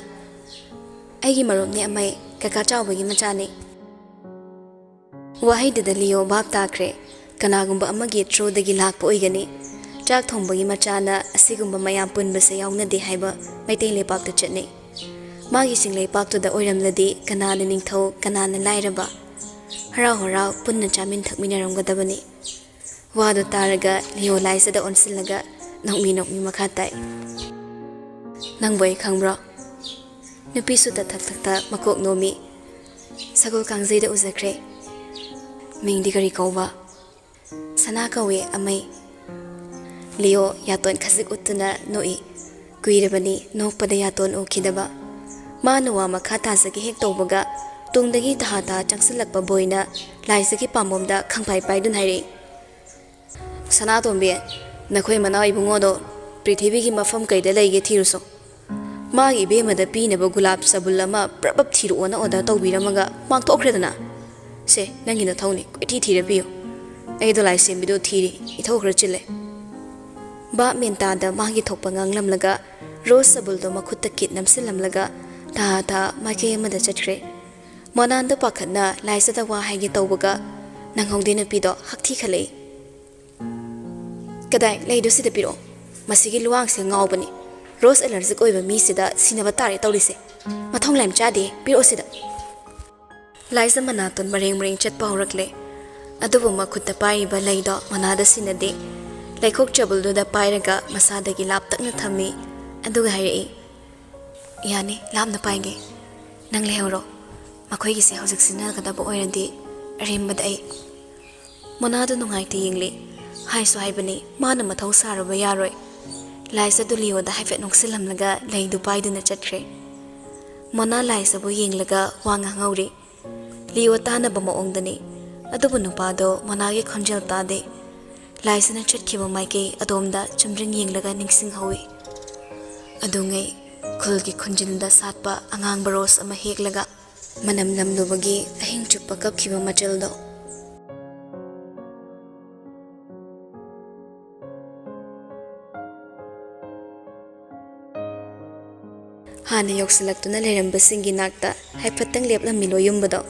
"ꯑꯩꯒꯤ ꯃꯔꯨꯞꯅꯦ ꯑꯃꯩ, ꯀꯀꯥ ꯆꯥꯎꯕꯒꯤ ꯃꯆꯥꯅꯤ꯫" ꯋꯥꯍꯩꯗꯨꯗ ꯂꯤꯌꯣ ꯚꯥꯞ ꯇꯥꯈ꯭ꯔꯦ꯫ ꯀꯅꯥꯒꯨꯝꯕ ꯑꯃꯒꯤ ꯊ꯭ꯔꯨꯗꯒꯤ ꯂꯥꯛꯄ ꯑꯣꯏꯒꯅꯤ꯫ ꯆꯥꯛ ꯊꯣꯡꯕꯒꯤ ꯃꯆꯥꯅ ꯑꯁꯤꯒꯨꯝꯕ ꯃꯌꯥꯝ ꯄꯨꯟꯕꯁꯦ ꯌꯥꯎꯅꯗꯦ ꯍꯥꯏꯕ ꯃꯩꯇꯩ ꯂꯩꯄꯥꯛꯇ ꯆꯠꯅꯩ꯫ ꯃꯥꯒꯤ ꯆꯤꯡꯂꯩꯄꯥꯛꯇꯨꯗ ꯑꯣꯏꯔꯝꯂꯗꯤ ꯀꯅꯥꯅ ꯅꯤꯡꯊꯧ, ꯀꯅꯥꯅ ꯂꯥꯏꯔꯕ? ꯍꯔꯥꯎ ꯍꯔꯥꯎ ꯄꯨꯟꯅ ꯆꯥꯃꯤꯟ ꯊꯛꯃꯤꯟꯅꯔꯝꯒꯗꯕꯅꯤ꯫ ꯋꯥꯗꯨ ꯇꯥꯔꯒ ꯂꯤꯌꯣ ꯂꯥꯏꯖꯗ ꯑꯣꯟꯁꯤꯜꯂꯒ ꯅꯣꯛꯃꯤ ꯅꯣꯛꯃꯤ ꯃꯈꯥ ꯇꯥꯏ꯫ "ꯅꯪꯕꯨ ꯑꯩ ꯈꯪꯕ꯭ꯔꯣ?" ꯅꯨꯄꯤꯁꯨ ꯇꯊꯛ ꯊꯛꯇ ꯃꯀꯣꯛ ꯅꯣꯝꯃꯤ꯫ "ꯁꯒꯣꯜ ꯀꯥꯡꯖꯩꯗ ꯎꯖꯈ꯭ꯔꯦ꯫" "ꯃꯤꯡꯗꯤ ꯀꯔꯤ ꯀꯧꯕ?" "ꯁꯅꯥ ꯀꯧꯏ ꯑꯃꯩ꯫" ꯂꯤꯌꯣ ꯌꯥꯇꯣꯟ ꯈꯖꯤꯛ ꯎꯠꯇꯨꯅ ꯅꯣꯛꯏ꯫ ꯀꯨꯏꯔꯕꯅꯤ ꯅꯣꯛꯄꯗ ꯌꯥꯇꯣꯟ ꯎꯈꯤꯗꯕ꯫ ꯃꯥꯅ ꯋꯥ ꯃꯈꯥ ꯇꯥꯖꯒꯦ ꯍꯦꯛ ꯇꯧꯕꯒ ꯇꯨꯡꯗꯒꯤ ꯇꯍꯥ ꯇꯍꯥ ꯆꯪꯁꯤꯜꯂꯛꯄ ꯕꯣꯏꯅ ꯂꯥꯏꯖꯒꯤ ꯄꯥꯝꯕꯣꯝꯗ ꯈꯪꯄꯥꯏ ꯄꯥꯏꯗꯨꯅ ꯍꯥꯏꯔꯛꯏ꯫ "ꯁꯅꯥꯇꯣꯝꯕꯤ, ꯅꯈꯣꯏ ꯃꯅꯥꯎ ꯏꯕꯨꯡꯉꯣꯗꯣ ꯄ꯭ꯔꯤꯊꯤꯕꯤꯒꯤ ꯃꯐꯝ ꯀꯩꯗ ꯂꯩꯒꯦ ꯊꯤꯔꯨꯁꯣ꯫ ꯃꯥꯒꯤ ꯏꯕꯦꯝꯃꯗ ꯄꯤꯅꯕ ꯒꯨꯂꯥꯞ ꯆꯕꯨꯜ ꯑꯃ ꯄ꯭ꯔꯞ ꯄ꯭ꯔꯞ ꯊꯤꯔꯛꯑꯣꯅ ꯑꯣꯔꯗꯔ ꯇꯧꯕꯤꯔꯝꯃꯒ ꯃꯥꯡꯊꯣꯛꯈ꯭ꯔꯦꯗꯅ꯫ ꯁꯦ, ꯅꯪꯒꯤ ꯅꯊꯧꯅꯤ, ꯀꯣꯏꯊꯤ ꯊꯤꯔ ꯄꯤꯌꯨ꯫ ꯑꯩꯗꯣ ꯂꯥꯏ ꯁꯦꯝꯕꯤꯗꯣ ꯊꯤꯔꯤ, ꯏꯊꯧ ꯈꯔ ꯆꯤꯜꯂꯦ꯫" ꯚꯥꯞ ꯃꯦꯟ ꯇꯥꯗ ꯃꯥꯒꯤ ꯊꯣꯛꯄ ꯉꯥꯡꯂꯝꯂꯒ ꯔꯣꯁ ꯆꯕꯨꯜꯗꯣ ꯃꯈꯨꯠꯇ ꯀꯤꯠ ꯅꯝꯁꯤꯜꯂꯝꯂꯒ ꯊꯥ ꯊꯥ ꯃꯥꯏꯀꯩ ꯑꯃꯗ ꯆꯠꯈ꯭ꯔꯦ꯫ ꯃꯣꯅꯥꯟꯗꯣ ꯄꯥꯈꯠꯅ ꯂꯥꯏꯖꯗ ꯋꯥ ꯍꯥꯏꯒꯦ ꯇꯧꯕꯒ ꯅꯪꯍꯧꯗꯦ ꯅꯨꯄꯤꯗꯣ ꯍꯛꯊꯤ ꯈꯜꯂꯛꯏ꯫ "ꯀꯗꯥꯏ ꯂꯩꯗꯣ ꯁꯤꯗ ꯄꯤꯔꯛꯑꯣ꯫ ꯃꯁꯤꯒꯤ ꯂꯨꯋꯥꯡꯁꯦ ꯉꯥꯎꯕꯅꯤ꯫ ꯔꯣꯁ ꯑꯦꯂꯔꯖꯤꯛ ꯑꯣꯏꯕ ꯃꯤꯁꯤꯗ ꯁꯤꯅꯕ ꯇꯥꯔꯦ ꯇꯧꯔꯤꯁꯦ꯫ ꯃꯊꯣꯡ ꯂꯥꯏꯝ ꯆꯥꯗꯦ, ꯄꯤꯔꯛꯑꯣ ꯁꯤꯗ꯫" ꯂꯥꯏꯖ ꯃꯅꯥꯇꯣꯟ ꯃꯔꯦꯡ ꯃꯔꯦꯡ ꯆꯠꯄ ꯍꯧꯔꯛꯂꯦ꯫ ꯑꯗꯨꯕꯨ ꯃꯈꯨꯠꯇ ꯄꯥꯏꯔꯤꯕ ꯂꯩꯗꯣ ꯃꯅꯥꯗ ꯁꯤꯟꯅꯗꯦ꯫ ꯂꯩꯈꯣꯛ ꯆꯕꯨꯜꯗꯨꯗ ꯄꯥꯏꯔꯒ ꯃꯁꯥꯗꯒꯤ ꯂꯥꯞꯇꯛꯅ ꯊꯝꯃꯤ꯫ ꯑꯗꯨꯒ ꯍꯥꯏꯔꯛꯏ, "ꯌꯥꯅꯤ, ꯂꯥꯞꯅ ꯄꯥꯏꯒꯦ꯫ ꯅꯪ ꯂꯩꯍꯧꯔꯣ꯫ ꯃꯈꯣꯏꯒꯤꯁꯦ ꯍꯧꯖꯤꯛ ꯁꯤꯖꯤꯟꯅꯒꯗꯕ ꯑꯣꯏꯔꯗꯤ ꯑꯔꯦꯝꯕꯗ ꯑꯩ꯫" ꯃꯣꯅꯥꯗꯨ ꯅꯨꯡꯉꯥꯏꯇ ꯌꯦꯡꯂꯤ꯫ ꯍꯥꯏꯁꯨ ꯍꯥꯏꯕꯅꯤ, ꯃꯥꯅ ꯃꯊꯧ ꯁꯥꯔꯨꯕ ꯌꯥꯔꯣꯏ꯫ ꯂꯥꯏꯖꯗꯨ ꯂꯤꯌꯣꯗ ꯍꯥꯏꯐꯦꯠ ꯅꯣꯛꯁꯤꯜꯂꯝꯂꯒ ꯂꯩꯗꯨ ꯄꯥꯏꯗꯨꯅ ꯆꯠꯈ꯭ꯔꯦ꯫ ꯃꯣꯅꯥ ꯂꯥꯏꯖꯕꯨ ꯌꯦꯡꯂꯒ ꯋꯥ ꯉꯥꯡꯍꯧꯔꯤ꯫ ꯂꯤꯑꯣ ꯇꯥꯅꯕ ꯃꯑꯣꯡꯗꯅꯤ꯫ ꯑꯗꯨꯕꯨ ꯅꯨꯄꯥꯗꯣ ꯃꯣꯅꯥꯒꯤ ꯈꯣꯟꯖꯦꯜ ꯇꯥꯗꯦ꯫ ꯂꯥꯏꯁꯅ ꯆꯠꯈꯤꯕ ꯃꯥꯏꯀꯩ ꯑꯗꯣꯝꯗ ꯆꯨꯝꯗ꯭ꯔꯤꯡ ꯌꯦꯡꯂꯒ ꯅꯤꯡꯁꯤꯡꯍꯧꯏ꯫ ꯑꯗꯨꯉꯩ ꯈꯨꯜꯒꯤ ꯈꯨꯟꯖꯤꯟꯗ ꯁꯥꯠꯄ ꯑꯉꯥꯡꯕ ꯔꯣꯁ ꯑꯃ ꯍꯦꯛꯂꯒ ꯃꯅꯝ ꯅꯝꯂꯨꯕꯒꯤ ꯑꯍꯤꯡ ꯆꯨꯞꯄ ꯀꯞꯈꯤꯕ ꯃꯆꯜꯗꯣ꯫ ꯍꯥꯟꯅ ꯌꯧꯁꯤꯜꯂꯛꯇꯨꯅ ꯂꯩꯔꯝꯕꯁꯤꯡꯒꯤ ꯅꯥꯛꯇ ꯍꯥꯏꯐꯦꯠꯇꯪ ꯂꯦꯞꯂꯝꯃꯤ ꯂꯣꯌꯨꯝꯕꯗꯣ꯫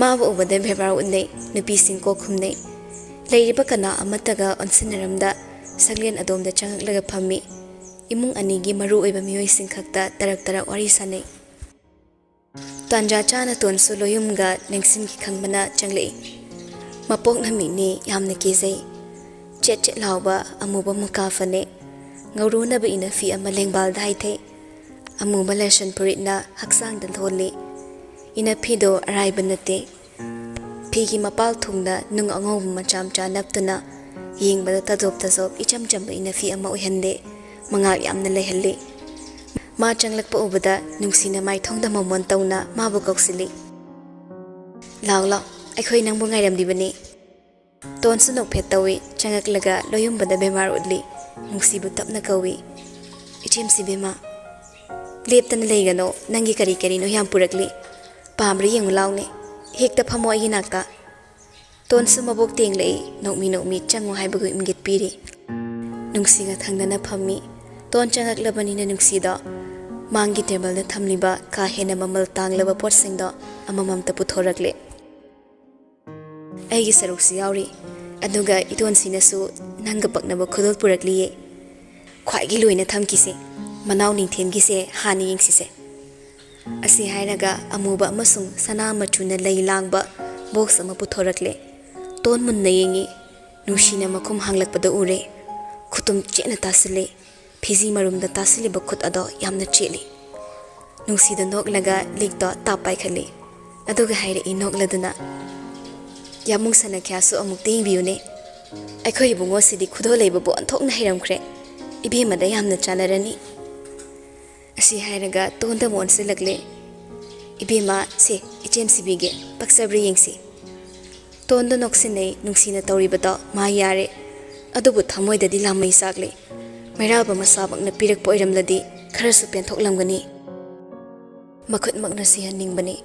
ꯃꯥꯕꯨ ꯎꯕꯗ ꯕꯦꯕꯥꯔ ꯎꯠꯅꯩ, ꯅꯨꯄꯤꯁꯤꯡ ꯀꯣꯛ ꯈꯨꯝꯅꯩ꯫ ꯂꯩꯔꯤꯕ ꯀꯅꯥ ꯑꯃꯠꯇꯒ ꯑꯣꯟꯁꯤꯟꯅꯔꯝꯗ ꯁꯪꯂꯦꯟ ꯑꯗꯣꯝꯗ ꯆꯪꯉꯛꯂꯒ ꯐꯝꯃꯤ꯫ ꯏꯃꯨꯡ ꯑꯅꯤꯒꯤ ꯃꯔꯨ ꯑꯣꯏꯕ ꯃꯤꯑꯣꯏꯁꯤꯡ ꯈꯛꯇ ꯇꯔꯛ ꯇꯔꯛ ꯋꯥꯔꯤ ꯁꯥꯅꯩ꯫ ꯇꯥꯟꯖꯥ ꯆꯥꯅ ꯇꯣꯟꯁꯨ ꯂꯣꯌꯨꯝꯒ ꯅꯦꯡꯁꯤꯟꯒꯤ ꯈꯪꯕꯅ ꯆꯪꯂꯛꯏ꯫ ꯃꯄꯣꯛ ꯅꯨꯃꯤꯠꯅꯤ, ꯌꯥꯝꯅ ꯀꯦꯖꯩ꯫ ꯆꯦꯠ ꯆꯦꯠ ꯂꯥꯎꯕ ꯑꯃꯨꯕ ꯃꯨꯀꯥ ꯐꯅꯦꯛ, ꯉꯧꯔꯨꯅꯕ ꯏꯅꯐꯤ ꯑꯃ ꯂꯦꯡꯕꯥꯜꯗ ꯍꯥꯏꯊꯩ꯫ ꯑꯃꯨꯕ ꯂꯦꯁꯟ ꯐꯨꯔꯤꯠꯅ ꯍꯛꯆꯥꯡꯗ ꯂꯣꯜꯂꯤ꯫ ꯏꯅꯐꯤꯗꯣ ꯑꯔꯥꯏꯕ ꯅꯠꯇꯦ꯫ ꯐꯤꯒꯤ ꯃꯄꯥꯜ ꯊꯨꯡꯅ ꯅꯨꯡ ꯑꯉꯧꯕ ꯃꯆꯥ ꯃꯆꯥ ꯅꯞꯇꯨꯅ ꯌꯦꯡꯕꯗ ꯇꯥꯖꯣꯞ ꯇꯥꯖꯣꯞ ꯏꯆꯝ ꯆꯝꯕ ꯏꯅꯐꯤ ꯑꯃ ꯑꯣꯏꯍꯟꯗꯦ, ꯃꯉꯥꯜ ꯌꯥꯝꯅ ꯂꯩꯍꯜꯂꯤ꯫ ꯃꯥ ꯆꯪꯂꯛꯄ ꯎꯕꯗ ꯅꯨꯡꯁꯤꯅ ꯃꯥꯏꯊꯣꯡꯗ ꯃꯃꯣꯟ ꯇꯧꯅ ꯃꯥꯕꯨ ꯀꯧꯁꯤꯜꯂꯤ꯫ "ꯂꯥꯎ, ꯂꯥꯎ, ꯑꯩꯈꯣꯏ ꯅꯪꯕꯨ ꯉꯥꯏꯔꯝꯂꯤꯕꯅꯤ꯫" ꯇꯣꯟꯁꯨ ꯅꯣꯛꯐꯦꯠ ꯇꯧꯏ꯫ ꯆꯪꯉꯛꯂꯒ ꯂꯣꯌꯨꯝꯕꯗ ꯕꯦꯃꯥꯔ ꯎꯠꯂꯤ꯫ ꯅꯨꯡꯁꯤꯕꯨ ꯇꯞꯅ ꯀꯧꯏ, "ꯏꯆꯦꯝꯁꯤ ꯕꯦꯃꯥ, ꯂꯦꯞꯇꯅ ꯂꯩꯒꯅꯣ, ꯅꯪꯒꯤ ꯀꯔꯤ ꯀꯔꯤꯅꯣ ꯌꯥꯝ ꯄꯨꯔꯛꯂꯤ꯫ ꯄꯥꯝꯕ꯭ꯔꯥ ꯌꯦꯡꯉꯨ ꯂꯥꯎꯅꯦ, ꯍꯦꯛꯇ ꯐꯝꯃꯣ ꯑꯩꯒꯤ ꯅꯥꯛꯇ꯫" ꯇꯣꯟꯁꯨ ꯃꯕꯣꯛ ꯇꯦꯡꯂꯛꯏ, ꯅꯣꯛꯃꯤ ꯅꯣꯛꯃꯤ ꯆꯪꯉꯨ ꯍꯥꯏꯕꯒꯨꯝ ꯏꯪꯒꯤꯠ ꯄꯤꯔꯤ꯫ ꯅꯨꯡꯁꯤꯒ ꯊꯪꯅꯅ ꯐꯝꯃꯤ꯫ ꯇꯣꯟ ꯆꯪꯉꯛꯂꯕꯅꯤꯅ ꯅꯨꯡꯁꯤꯗꯣ ꯃꯥꯡꯒꯤ ꯇꯦꯕꯜꯗ ꯊꯝꯂꯤꯕ ꯀꯥ ꯍꯦꯟꯅ ꯃꯃꯜ ꯇꯥꯡꯂꯕ ꯄꯣꯠꯁꯤꯡꯗꯣ ꯑꯃꯃꯝꯇ ꯄꯨꯊꯣꯔꯛꯂꯦ꯫ "ꯑꯩꯒꯤ ꯁꯔꯨꯛꯁꯨ ꯌꯥꯎꯔꯤ, ꯑꯗꯨꯒ ꯏꯇꯣꯟꯁꯤꯅꯁꯨ ꯅꯪꯒ ꯄꯛꯅꯕ ꯈꯨꯗꯣꯜ ꯄꯨꯔꯛꯂꯤꯌꯦ꯫ ꯈ꯭ꯋꯥꯏꯒꯤ ꯂꯣꯏꯅ ꯊꯝꯈꯤꯁꯦ, ꯃꯅꯥꯎ ꯅꯤꯡꯊꯦꯝꯒꯤꯁꯦ ꯍꯥꯟꯅ ꯌꯦꯡꯁꯤꯁꯦ꯫" ꯑꯁꯤ ꯍꯥꯏꯔꯒ ꯑꯃꯨꯕ ꯑꯃꯁꯨꯡ ꯁꯅꯥ ꯃꯆꯨꯅ ꯂꯩ ꯂꯥꯡꯕ ꯕꯣꯛꯁ ꯑꯃ ꯄꯨꯊꯣꯔꯛꯂꯦ꯫ ꯇꯣꯟ ꯃꯨꯟꯅ ꯌꯦꯡꯉꯤ꯫ ꯅꯨꯡꯁꯤꯅ ꯃꯈꯨꯝ ꯍꯥꯡꯂꯛꯄꯗ ꯎꯔꯦ꯫ ꯈꯨꯇꯨꯝ ꯆꯦꯠꯅ ꯇꯥꯁꯤꯜꯂꯤ꯫ ꯐꯤꯖꯤ ꯃꯔꯨꯝꯗ ꯇꯥꯁꯤꯜꯂꯤꯕ ꯈꯨꯠ ꯑꯗꯣ ꯌꯥꯝꯅ ꯆꯦꯠꯂꯤ꯫ ꯅꯨꯡꯁꯤꯗ ꯅꯣꯛꯂꯒ ꯂꯤꯛꯇꯣ ꯇꯥꯞ ꯄꯥꯏꯈꯠꯂꯤ꯫ ꯑꯗꯨꯒ ꯍꯥꯏꯔꯛꯏ ꯅꯣꯛꯂꯗꯨꯅ, "ꯌꯥꯃꯨꯡ ꯁꯅꯥꯈ꯭ꯌꯥꯁꯨ ꯑꯃꯨꯛꯇ ꯌꯦꯡꯕꯤꯌꯨꯅꯦ꯫ ꯑꯩꯈꯣꯏ ꯏꯕꯨꯡꯉꯣꯁꯤꯗꯤ ꯈꯨꯗꯣꯜ ꯂꯩꯕꯕꯨ ꯑꯣꯟꯊꯣꯛꯅ ꯍꯩꯔꯝꯈ꯭ꯔꯦ꯫ ꯏꯕꯦꯝꯃꯗ ꯌꯥꯝꯅ ꯆꯥꯟꯅꯔꯅꯤ꯫" ꯑꯁꯤ ꯍꯥꯏꯔꯒ ꯇꯣꯟꯗ ꯑꯃꯨꯛ ꯑꯣꯟꯁꯤꯜꯂꯛꯂꯦ꯫ "ꯏꯕꯦꯝꯃ, ꯁꯦ, ꯏꯆꯦꯝ ꯁꯤꯕꯤꯒꯦ, ꯄꯛꯆꯕ꯭ꯔꯥ ꯌꯦꯡꯁꯤ꯫" ꯇꯣꯟꯗꯣ ꯅꯣꯛꯁꯤꯟꯅꯩ꯫ ꯅꯨꯡꯁꯤꯅ ꯇꯧꯔꯤꯕꯗꯣ ꯃꯥ ꯌꯥꯔꯦ꯫ ꯑꯗꯨꯕꯨ ꯊꯃꯣꯏꯗꯗꯤ ꯂꯥꯃꯩ ꯆꯥꯛꯂꯤ꯫ ꯃꯩꯔꯥꯕ ꯃꯁꯥꯃꯛꯅ ꯄꯤꯔꯛꯄ ꯑꯣꯏꯔꯝꯂꯗꯤ ꯈꯔꯁꯨ ꯄꯦꯟꯊꯣꯛꯂꯝꯒꯅꯤ꯫ ꯃꯈꯨꯠꯃꯛꯅ ꯁꯤꯍꯟꯅꯤꯡꯕꯅꯤ꯫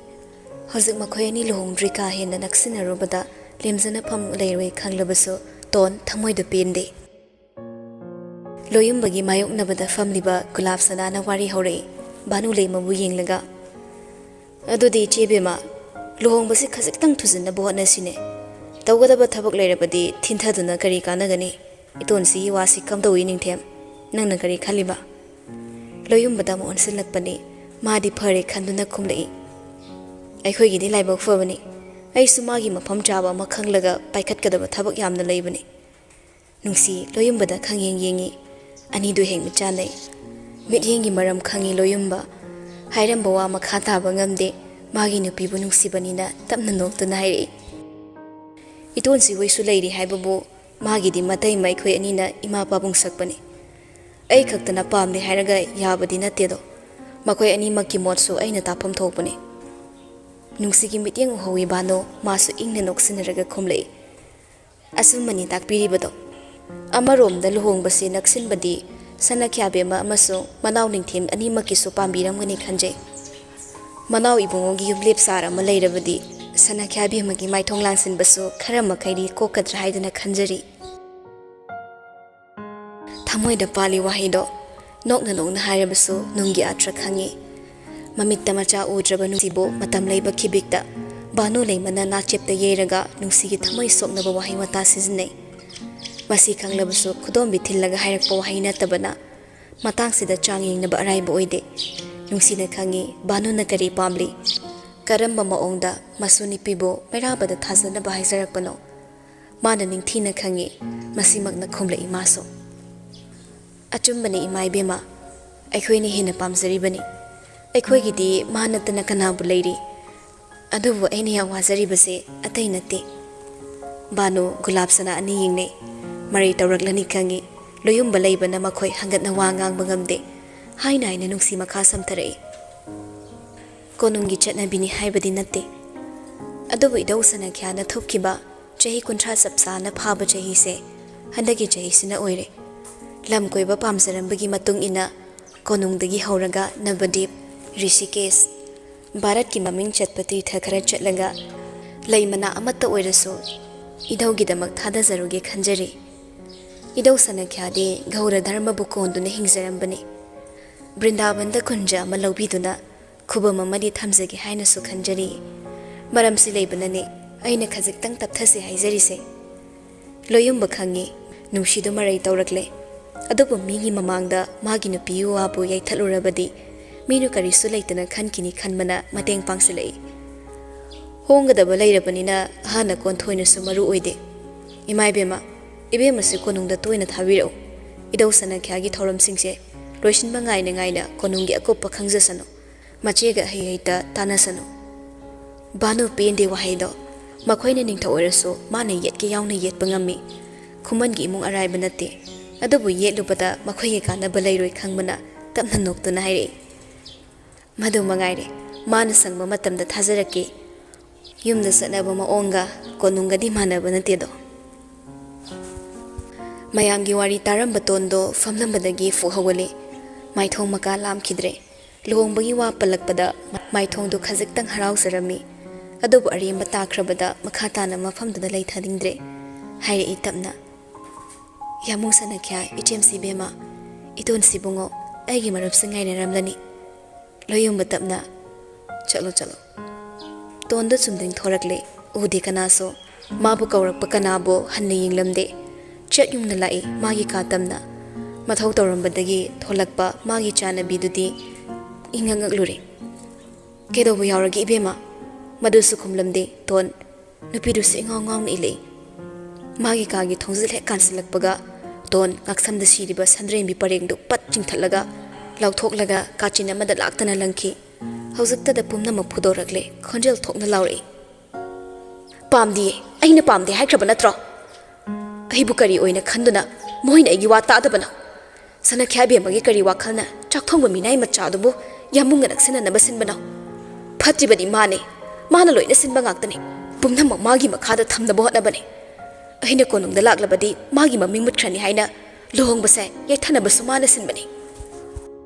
ꯍꯧꯖꯤꯛ ꯃꯈꯣꯏ ꯑꯅꯤ ꯂꯨꯍꯣꯡꯗ꯭ꯔꯤ ꯀꯥ ꯍꯦꯟꯅ ꯅꯛꯁꯤꯟꯅꯔꯨꯕꯗ ꯂꯦꯝꯖꯅꯐꯝ ꯂꯩꯔꯣꯏ ꯈꯪꯂꯕꯁꯨ ꯇꯣꯟ ꯊꯃꯣꯏꯗ ꯄꯦꯟꯗꯦ꯫ ꯂꯣꯌꯨꯝꯕꯒꯤ ꯃꯥꯌꯣꯛꯅꯕꯗ ꯐꯝꯂꯤꯕ ꯒꯨꯂꯥꯞ ꯁꯅꯥꯅ ꯋꯥꯔꯤ ꯍꯧꯔꯛꯏ, ꯚꯥꯅꯨ ꯂꯩꯃꯕꯨ ꯌꯦꯡꯂꯒ꯫ "ꯑꯗꯨꯗꯤ ꯏꯆꯦ ꯕꯦꯝꯃ, ꯂꯨꯍꯣꯡꯕꯁꯤ ꯈꯖꯤꯛꯇꯪ ꯊꯨꯖꯤꯟꯅꯕ ꯍꯣꯠꯅꯁꯤꯅꯦ꯫ ꯇꯧꯒꯗꯕ ꯊꯕꯛ ꯂꯩꯔꯕꯗꯤ ꯊꯤꯟꯊꯗꯨꯅ ꯀꯔꯤ ꯀꯥꯟꯅꯒꯅꯤ? ꯏꯇꯣꯟꯁꯤꯒꯤ ꯋꯥꯁꯤ ꯀꯝꯗꯧꯏ ꯅꯤꯡꯊꯦꯝ? ꯅꯪꯅ ꯀꯔꯤ ꯈꯜꯂꯤꯕ?" ꯂꯣꯌꯨꯝꯕꯗ ꯑꯃꯨꯛ ꯑꯣꯟꯁꯤꯜꯂꯛꯄꯅꯤ꯫ ꯃꯥꯗꯤ ꯐꯔꯦ ꯈꯟꯗꯨꯅ ꯈꯨꯝꯂꯛꯏ, "ꯑꯩꯈꯣꯏꯒꯤꯗꯤ ꯂꯥꯏꯕꯛ ꯐꯕꯅꯤ꯫ ꯑꯩꯁꯨ ꯃꯥꯒꯤ ꯃꯐꯝ ꯆꯥꯕ ꯑꯃ ꯈꯪꯂꯒ ꯄꯥꯏꯈꯠꯀꯗꯕ ꯊꯕꯛ ꯌꯥꯝꯅ ꯂꯩꯕꯅꯤ꯫" ꯅꯨꯡꯁꯤ ꯂꯣꯌꯨꯝꯕꯗ ꯈꯪꯌꯦꯡ ꯌꯦꯡꯉꯤ꯫ ꯑꯅꯤꯗꯨ ꯍꯦꯛ ꯃꯤꯠ ꯆꯥꯟꯅꯩ꯫ ꯃꯤꯠꯌꯦꯡꯒꯤ ꯃꯔꯝ ꯈꯪꯉꯤ ꯂꯣꯌꯨꯝꯕ꯫ ꯍꯥꯏꯔꯝꯕ ꯋꯥ ꯃꯈꯥ ꯇꯥꯕ ꯉꯝꯗꯦ꯫ ꯃꯥꯒꯤ ꯅꯨꯄꯤꯕꯨ ꯅꯨꯡꯁꯤꯕꯅꯤꯅ ꯇꯞꯅ ꯅꯣꯛꯇꯨꯅ ꯍꯥꯏꯔꯛꯏ, "ꯏꯇꯣꯟꯁꯤ ꯍꯣꯏꯁꯨ ꯂꯩꯔꯤ ꯍꯥꯏꯕꯕꯨ ꯃꯥꯒꯤꯗꯤ ꯃꯇꯩꯃ ꯑꯩꯈꯣꯏ ꯑꯅꯤꯅ ꯏꯃꯥ ꯄꯥꯕꯨꯡ ꯁꯛꯄꯅꯤ꯫ ꯑꯩ ꯈꯛꯇꯅ ꯄꯥꯝꯗꯦ ꯍꯥꯏꯔꯒ ꯌꯥꯕꯗꯤ ꯅꯠꯇꯦꯗꯣ꯫ ꯃꯈꯣꯏ ꯑꯅꯤꯃꯛꯀꯤ ꯃꯣꯠꯁꯨ ꯑꯩꯅ ꯇꯥꯐꯝ ꯊꯣꯛꯄꯅꯤ꯫" ꯅꯨꯡꯁꯤꯒꯤ ꯃꯤꯠꯌꯦꯡ ꯎꯍꯧꯏ ꯚꯥꯅꯨ꯫ ꯃꯥꯁꯨ ꯏꯪꯅ ꯅꯣꯛꯁꯤꯟꯅꯔꯒ ꯈꯨꯝꯂꯛꯏ, "ꯑꯆꯨꯝꯕꯅꯤ ꯇꯥꯛꯄꯤꯔꯤꯕꯗꯣ꯫ ꯑꯃꯔꯣꯝꯗ ꯂꯨꯍꯣꯡꯕꯁꯤ ꯅꯛꯁꯤꯟꯕꯗꯤ ꯁꯅꯥꯈ꯭ꯌꯥꯕꯦꯝꯃ ꯑꯃꯁꯨꯡ ꯃꯅꯥꯎ ꯅꯤꯡꯊꯦꯝ ꯑꯅꯤꯃꯛꯀꯤꯁꯨ ꯄꯥꯝꯕꯤꯔꯝꯒꯅꯤ ꯈꯟꯖꯩ꯫ ꯃꯅꯥꯎ ꯏꯕꯨꯡꯉꯣꯒꯤ ꯌꯨꯝꯂꯦꯞ ꯆꯥꯔ ꯑꯃ ꯂꯩꯔꯕꯗꯤ ꯁꯅꯥꯈ꯭ꯌꯥꯕꯦꯝꯃꯒꯤ ꯃꯥꯏꯊꯣꯡ ꯂꯥꯡꯁꯤꯟꯕꯁꯨ ꯈꯔ ꯃꯈꯩꯗꯤ ꯀꯣꯛꯀꯗ꯭ꯔꯥ ꯍꯥꯏꯗꯨꯅ ꯈꯟꯖꯔꯤ꯫" ꯊꯃꯣꯏꯗ ꯄꯥꯜꯂꯤ ꯋꯥꯍꯩꯗꯣ꯫ ꯅꯣꯛꯅ ꯅꯣꯛꯅ ꯍꯥꯏꯔꯕꯁꯨ ꯅꯨꯡꯒꯤ ꯑꯥꯔꯊ ꯈꯪꯉꯤ꯫ ꯃꯃꯤꯠꯇ ꯃꯆꯥ ꯎꯗ꯭ꯔꯕ ꯅꯨꯡꯁꯤꯕꯨ ꯃꯇꯝ ꯂꯩꯕ ꯈꯤꯕꯤꯛꯇ ꯚꯥꯅꯨ ꯂꯩꯃꯅ ꯅꯥꯆꯦꯞꯇ ꯌꯩꯔꯒ ꯅꯨꯡꯁꯤꯒꯤ ꯊꯃꯣꯏ ꯁꯣꯛꯅꯕ ꯋꯥꯍꯩ ꯋꯥꯇꯥ ꯁꯤꯖꯤꯟꯅꯩ꯫ ꯃꯁꯤ ꯈꯪꯂꯕꯁꯨ ꯈꯨꯗꯣꯝꯕꯤ ꯊꯤꯜꯂꯒ ꯍꯥꯏꯔꯛꯄ ꯋꯥꯍꯩ ꯅꯠꯇꯕꯅ ꯃꯇꯥꯡꯁꯤꯗ ꯆꯥꯡ ꯌꯦꯡꯅꯕ ꯑꯔꯥꯏꯕ ꯑꯣꯏꯗꯦ꯫ ꯅꯨꯡꯁꯤꯅ ꯈꯪꯉꯤ ꯚꯥꯅꯨꯅ ꯀꯔꯤ ꯄꯥꯝꯂꯤ, ꯀꯔꯝꯕ ꯃꯑꯣꯡꯗ ꯃꯁꯨ ꯅꯨꯄꯤꯕꯨ ꯃꯩꯔꯥꯕꯗ ꯊꯥꯖꯅꯕ ꯍꯥꯏꯖꯔꯛꯄꯅꯣ꯫ ꯃꯥꯅ ꯅꯤꯡꯊꯤꯅ ꯈꯪꯉꯤ꯫ ꯃꯁꯤꯃꯛꯅ ꯈꯨꯝꯂꯛꯏ ꯃꯥꯁꯨ꯫ "ꯑꯆꯨꯝꯕꯅꯤ ꯏꯃꯥ ꯏꯕꯦꯝꯃ, ꯑꯩꯈꯣꯏꯅ ꯍꯦꯟꯅ ꯄꯥꯝꯖꯔꯤꯕꯅꯤ꯫ ꯑꯩꯈꯣꯏꯒꯤꯗꯤ ꯃꯥ ꯅꯠꯇꯅ ꯀꯅꯥꯕꯨ ꯂꯩꯔꯤ? ꯑꯗꯨꯕꯨ ꯑꯩꯅ ꯌꯥꯝ ꯋꯥꯖꯔꯤꯕꯁꯦ ꯑꯇꯩ ꯅꯠꯇꯦ꯫" ꯚꯥꯅꯨ ꯒꯨꯂꯥꯞ ꯁꯅꯥ ꯑꯅꯤ ꯌꯦꯡꯅꯩ꯫ ꯃꯔꯩ ꯇꯧꯔꯛꯂꯅꯤ ꯈꯪꯉꯤ꯫ ꯂꯣꯌꯨꯝꯕ ꯂꯩꯕꯅ ꯃꯈꯣꯏ ꯍꯪꯒꯠꯅ ꯋꯥ ꯉꯥꯡꯕ ꯉꯝꯗꯦ꯫ ꯍꯥꯏꯅ ꯍꯥꯏꯅ ꯅꯨꯡꯁꯤ ꯃꯈꯥ ꯁꯝꯊꯔꯛꯏ꯫ ꯀꯣꯅꯨꯡꯒꯤ ꯆꯠꯅꯕꯤꯅꯤ ꯍꯥꯏꯕꯗꯤ ꯅꯠꯇꯦ꯫ ꯑꯗꯨꯕꯨ ꯏꯙꯧ ꯁꯅꯥꯈ꯭ꯌꯥꯅ ꯊꯣꯛꯈꯤꯕ ꯆꯍꯤ ꯀꯨꯟꯊ꯭ꯔꯥ ꯆꯞ ꯆꯥꯅ ꯐꯥꯕ ꯆꯍꯤꯁꯦ ꯍꯟꯗꯛꯀꯤ ꯆꯍꯤꯁꯤꯅ ꯑꯣꯏꯔꯦ꯫ ꯂꯝ ꯀꯣꯏꯕ ꯄꯥꯝꯖꯔꯝꯕꯒꯤ ꯃꯇꯨꯡ ꯏꯟꯅ ꯀꯣꯅꯨꯡꯗꯒꯤ ꯍꯧꯔꯒ ꯅꯕꯗꯤꯞ, ꯔꯤꯁꯤꯀꯦꯁ, ꯚꯥꯔꯠꯀꯤ ꯃꯃꯤꯡ ꯆꯠꯄ ꯇꯤꯔꯊ ꯈꯔ ꯆꯠꯂꯒ ꯂꯩ ꯃꯅꯥ ꯑꯃꯠꯇ ꯑꯣꯏꯔꯁꯨ ꯏꯙꯧꯒꯤꯗꯃꯛ ꯊꯥꯗꯖꯔꯨꯒꯦ ꯈꯟꯖꯔꯤ꯫ ꯏꯙꯧ ꯁꯅꯥꯈ꯭ꯌꯥꯗꯤ ꯒꯧꯔ ꯙꯔꯃꯕꯨ ꯀꯣꯟꯗꯨꯅ ꯍꯤꯡꯖꯔꯝꯕꯅꯤ꯫ ꯕ꯭ꯔꯤꯟꯗꯥꯕꯟꯗ ꯀꯨꯟꯖ ꯑꯃ ꯂꯧꯕꯤꯗꯨꯅ ꯈꯨꯕꯝ ꯑꯃꯗꯤ ꯊꯝꯖꯒꯦ ꯍꯥꯏꯅꯁꯨ ꯈꯟꯖꯔꯤ꯫ ꯃꯔꯝꯁꯤ ꯂꯩꯕꯅꯅꯦ ꯑꯩꯅ ꯈꯖꯤꯛꯇꯪ ꯇꯞꯊꯁꯦ ꯍꯥꯏꯖꯔꯤꯁꯦ꯫ ꯂꯣꯌꯨꯝꯕ ꯈꯪꯉꯤ, ꯅꯨꯡꯁꯤꯗꯨ ꯃꯔꯩ ꯇꯧꯔꯛꯂꯦ꯫ ꯑꯗꯨꯕꯨ ꯃꯤꯒꯤ ꯃꯃꯥꯡꯗ ꯃꯥꯒꯤ ꯅꯨꯄꯤ ꯋꯥꯕꯨ ꯌꯩꯊꯠꯂꯨꯔꯕꯗꯤ ꯃꯤꯅ ꯀꯔꯤꯁꯨ ꯂꯩꯇꯅ ꯈꯟꯈꯤꯅꯤ ꯈꯟꯕꯅ ꯃꯇꯦꯡ ꯄꯥꯡꯁꯤꯜꯂꯛꯏ꯫ ꯍꯣꯡꯒꯗꯕ ꯂꯩꯔꯕꯅꯤꯅ ꯑꯍꯥꯟꯅ ꯀꯣꯟꯊꯣꯏꯅꯁꯨ ꯃꯔꯨ ꯑꯣꯏꯗꯦ꯫ ꯏꯃꯥ ꯏꯕꯦꯝꯃ, ꯏꯕꯦꯝꯃꯁꯤ ꯀꯣꯅꯨꯡꯗ ꯇꯣꯏꯅ ꯊꯥꯕꯤꯔꯛꯎ꯫ ꯏꯙꯧ ꯁꯅꯥꯈ꯭ꯌꯥꯒꯤ ꯊꯧꯔꯝꯁꯤꯡꯁꯦ ꯂꯣꯏꯁꯤꯟꯕ ꯉꯥꯏꯅ ꯉꯥꯏꯅ ꯀꯣꯅꯨꯡꯒꯤ ꯑꯀꯨꯞꯄ ꯈꯪꯖꯁꯅꯨ꯫ ꯃꯆꯦꯒ ꯍꯩ ꯍꯩꯇ ꯇꯥꯟꯅꯁꯅꯨ꯫ ꯚꯥꯅꯨ ꯄꯦꯟꯗꯦ ꯋꯥꯍꯩꯗꯣ꯫ ꯃꯈꯣꯏꯅ ꯅꯤꯡꯊꯧ ꯑꯣꯏꯔꯁꯨ ꯃꯥꯅ ꯌꯦꯠꯀꯦ ꯌꯥꯎꯅ ꯌꯦꯠꯄ ꯉꯝꯃꯤ꯫ ꯈꯨꯃꯟꯒꯤ ꯏꯃꯨꯡ ꯑꯔꯥꯏꯕ ꯅꯠꯇꯦ꯫ ꯑꯗꯨꯕꯨ ꯌꯦꯠꯂꯨꯕꯗ ꯃꯈꯣꯏꯒꯤ ꯀꯥꯟꯅꯕ ꯂꯩꯔꯣꯏ ꯈꯪꯕꯅ ꯇꯞꯅ ꯅꯣꯛꯇꯨꯅ ꯍꯥꯏꯔꯛꯏ꯫ ꯃꯗꯨ ꯃꯉꯥꯏꯔꯦ꯫ ꯃꯥꯅ ꯁꯪꯕ ꯃꯇꯝꯗ ꯊꯥꯖꯔꯛꯀꯦ꯫ ꯌꯨꯝꯗ ꯆꯠꯅꯕ ꯃꯑꯣꯡꯒ ꯀꯣꯅꯨꯡꯒꯗꯤ ꯃꯥꯟꯅꯕ ꯅꯠꯇꯦꯗꯣ꯫ ꯃꯌꯥꯝꯒꯤ ꯋꯥꯔꯤ ꯇꯥꯔꯝꯕ ꯇꯣꯟꯗꯣ ꯐꯝꯂꯝꯕꯗꯒꯤ ꯐꯨꯛ ꯍꯧꯒꯠꯂꯦ꯫ ꯃꯥꯏꯊꯣꯡ ꯃꯀꯥ ꯂꯥꯝꯈꯤꯗ꯭ꯔꯦ꯫ ꯂꯨꯍꯣꯡꯕꯒꯤ ꯋꯥ ꯄꯜꯂꯛꯄꯗ ꯃꯥꯏꯊꯣꯡꯗꯨ ꯈꯖꯤꯛꯇꯪ ꯍꯔꯥꯎꯖꯔꯝꯃꯤ꯫ ꯑꯗꯨꯕꯨ ꯑꯔꯦꯝꯕ ꯇꯥꯈ꯭ꯔꯕꯗ ꯃꯈꯥ ꯇꯥꯅ ꯃꯐꯝꯗꯨꯗ ꯂꯩꯊꯅꯤꯡꯗ꯭ꯔꯦ꯫ ꯍꯥꯏꯔꯛꯏ ꯇꯞꯅ, "ꯌꯥꯃꯨꯡ ꯁꯅꯥꯈ꯭ꯌꯥ, ꯏꯆꯦꯝꯁꯤ ꯏꯕꯦꯝꯃ, ꯏꯇꯣꯟꯁꯤꯕꯨꯡꯉꯣ, ꯑꯩꯒꯤ ꯃꯔꯨꯞꯁꯤꯡ ꯉꯥꯏꯅꯔꯝꯂꯅꯤ꯫" ꯂꯣꯌꯨꯝꯕ ꯇꯞꯅ, "ꯆꯠꯂꯣ, ꯆꯠꯂꯣ꯫" ꯇꯣꯟꯗꯣ ꯆꯨꯝꯗ꯭ꯔꯤꯡ ꯊꯣꯔꯛꯂꯦ꯫ ꯎꯗꯦ ꯀꯅꯥꯁꯨ꯫ ꯃꯥꯕꯨ ꯀꯧꯔꯛꯄ ꯀꯅꯥꯕꯨ ꯍꯟꯅ ꯌꯦꯡꯂꯝꯗꯦ꯫ ꯆꯠ ꯌꯨꯡꯅ ꯂꯥꯛꯏ ꯃꯥꯒꯤ ꯀꯥ ꯇꯝꯅ꯫ ꯃꯊꯧ ꯇꯧꯔꯝꯕꯗꯒꯤ ꯊꯣꯂꯛꯄ ꯃꯥꯒꯤ ꯆꯥꯅꯕꯤꯗꯨꯗꯤ ꯏꯉꯛ ꯉꯛꯂꯨꯔꯦ꯫ "ꯀꯩꯗꯧꯕ ꯌꯥꯎꯔꯒꯦ ꯏꯕꯦꯝꯃ?" ꯃꯗꯨꯁꯨ ꯈꯨꯝꯂꯝꯗꯦ ꯇꯣꯟ꯫ ꯅꯨꯄꯤꯗꯨꯁꯨ ꯏꯉꯥꯎ ꯉꯥꯎꯅ ꯏꯜꯂꯛꯏ꯫ ꯃꯥꯒꯤ ꯀꯥꯒꯤ ꯊꯣꯡꯖꯤꯜ ꯍꯦꯛ ꯀꯥꯟꯁꯤꯜꯂꯛꯄꯒ ꯇꯣꯟ ꯉꯛꯁꯝꯗ ꯁꯤꯔꯤꯕ ꯁꯟꯗ꯭ꯔꯦꯝꯕꯤ ꯄꯔꯦꯡꯗꯨ ꯄꯠ ꯆꯤꯡꯊꯠꯂꯒ ꯂꯥꯎꯊꯣꯛꯂꯒ ꯀꯥꯆꯤꯟ ꯑꯃꯗ ꯂꯥꯛꯇꯅ ꯂꯪꯈꯤ꯫ ꯍꯧꯖꯤꯛꯇꯗ ꯄꯨꯝꯅꯃꯛ ꯐꯨꯗꯣꯔꯛꯂꯦ꯫ ꯈꯣꯟꯖꯦꯜ ꯊꯣꯛꯅ ꯂꯥꯎꯔꯛꯏ, "ꯄꯥꯝꯗꯤꯌꯦ, ꯑꯩꯅ ꯄꯥꯝꯗꯦ ꯍꯥꯏꯈ꯭ꯔꯕ ꯅꯠꯇ꯭ꯔꯣ? ꯑꯩꯕꯨ ꯀꯔꯤ ꯑꯣꯏꯅ ꯈꯟꯗꯨꯅ ꯃꯣꯏꯅ ꯑꯩꯒꯤ ꯋꯥ ꯇꯥꯗꯕꯅꯣ? ꯁꯅꯥꯈ꯭ꯌꯥ ꯏꯕꯦꯝꯃꯒꯤ ꯀꯔꯤ ꯋꯥꯈꯜꯅ ꯆꯥꯛꯊꯣꯡꯕ ꯃꯤꯅꯥꯏ ꯃꯆꯥꯗꯨꯕꯨ ꯌꯥꯝꯃꯨꯡꯒ ꯅꯛꯁꯤꯟꯅꯅꯕ ꯁꯤꯟꯕꯅꯣ? ꯐꯠꯇ꯭ꯔꯤꯕꯗꯤ ꯃꯥꯅꯦ꯫ ꯃꯥꯅ ꯂꯣꯏꯅ ꯁꯤꯟꯕ ꯉꯥꯛꯇꯅꯤ꯫ ꯄꯨꯝꯅꯃꯛ ꯃꯥꯒꯤ ꯃꯈꯥꯗ ꯊꯝꯅꯕ ꯍꯣꯠꯅꯕꯅꯤ꯫ ꯑꯩꯅ ꯀꯣꯅꯨꯡꯗ ꯂꯥꯛꯂꯕꯗꯤ ꯃꯥꯒꯤ ꯃꯃꯤꯡ ꯃꯨꯠꯈ꯭ꯔꯅꯤ ꯍꯥꯏꯅ ꯂꯨꯍꯣꯡꯕꯁꯦ ꯌꯩꯊꯅꯕꯁꯨ ꯃꯥꯅ ꯁꯤꯟꯕꯅꯤ꯫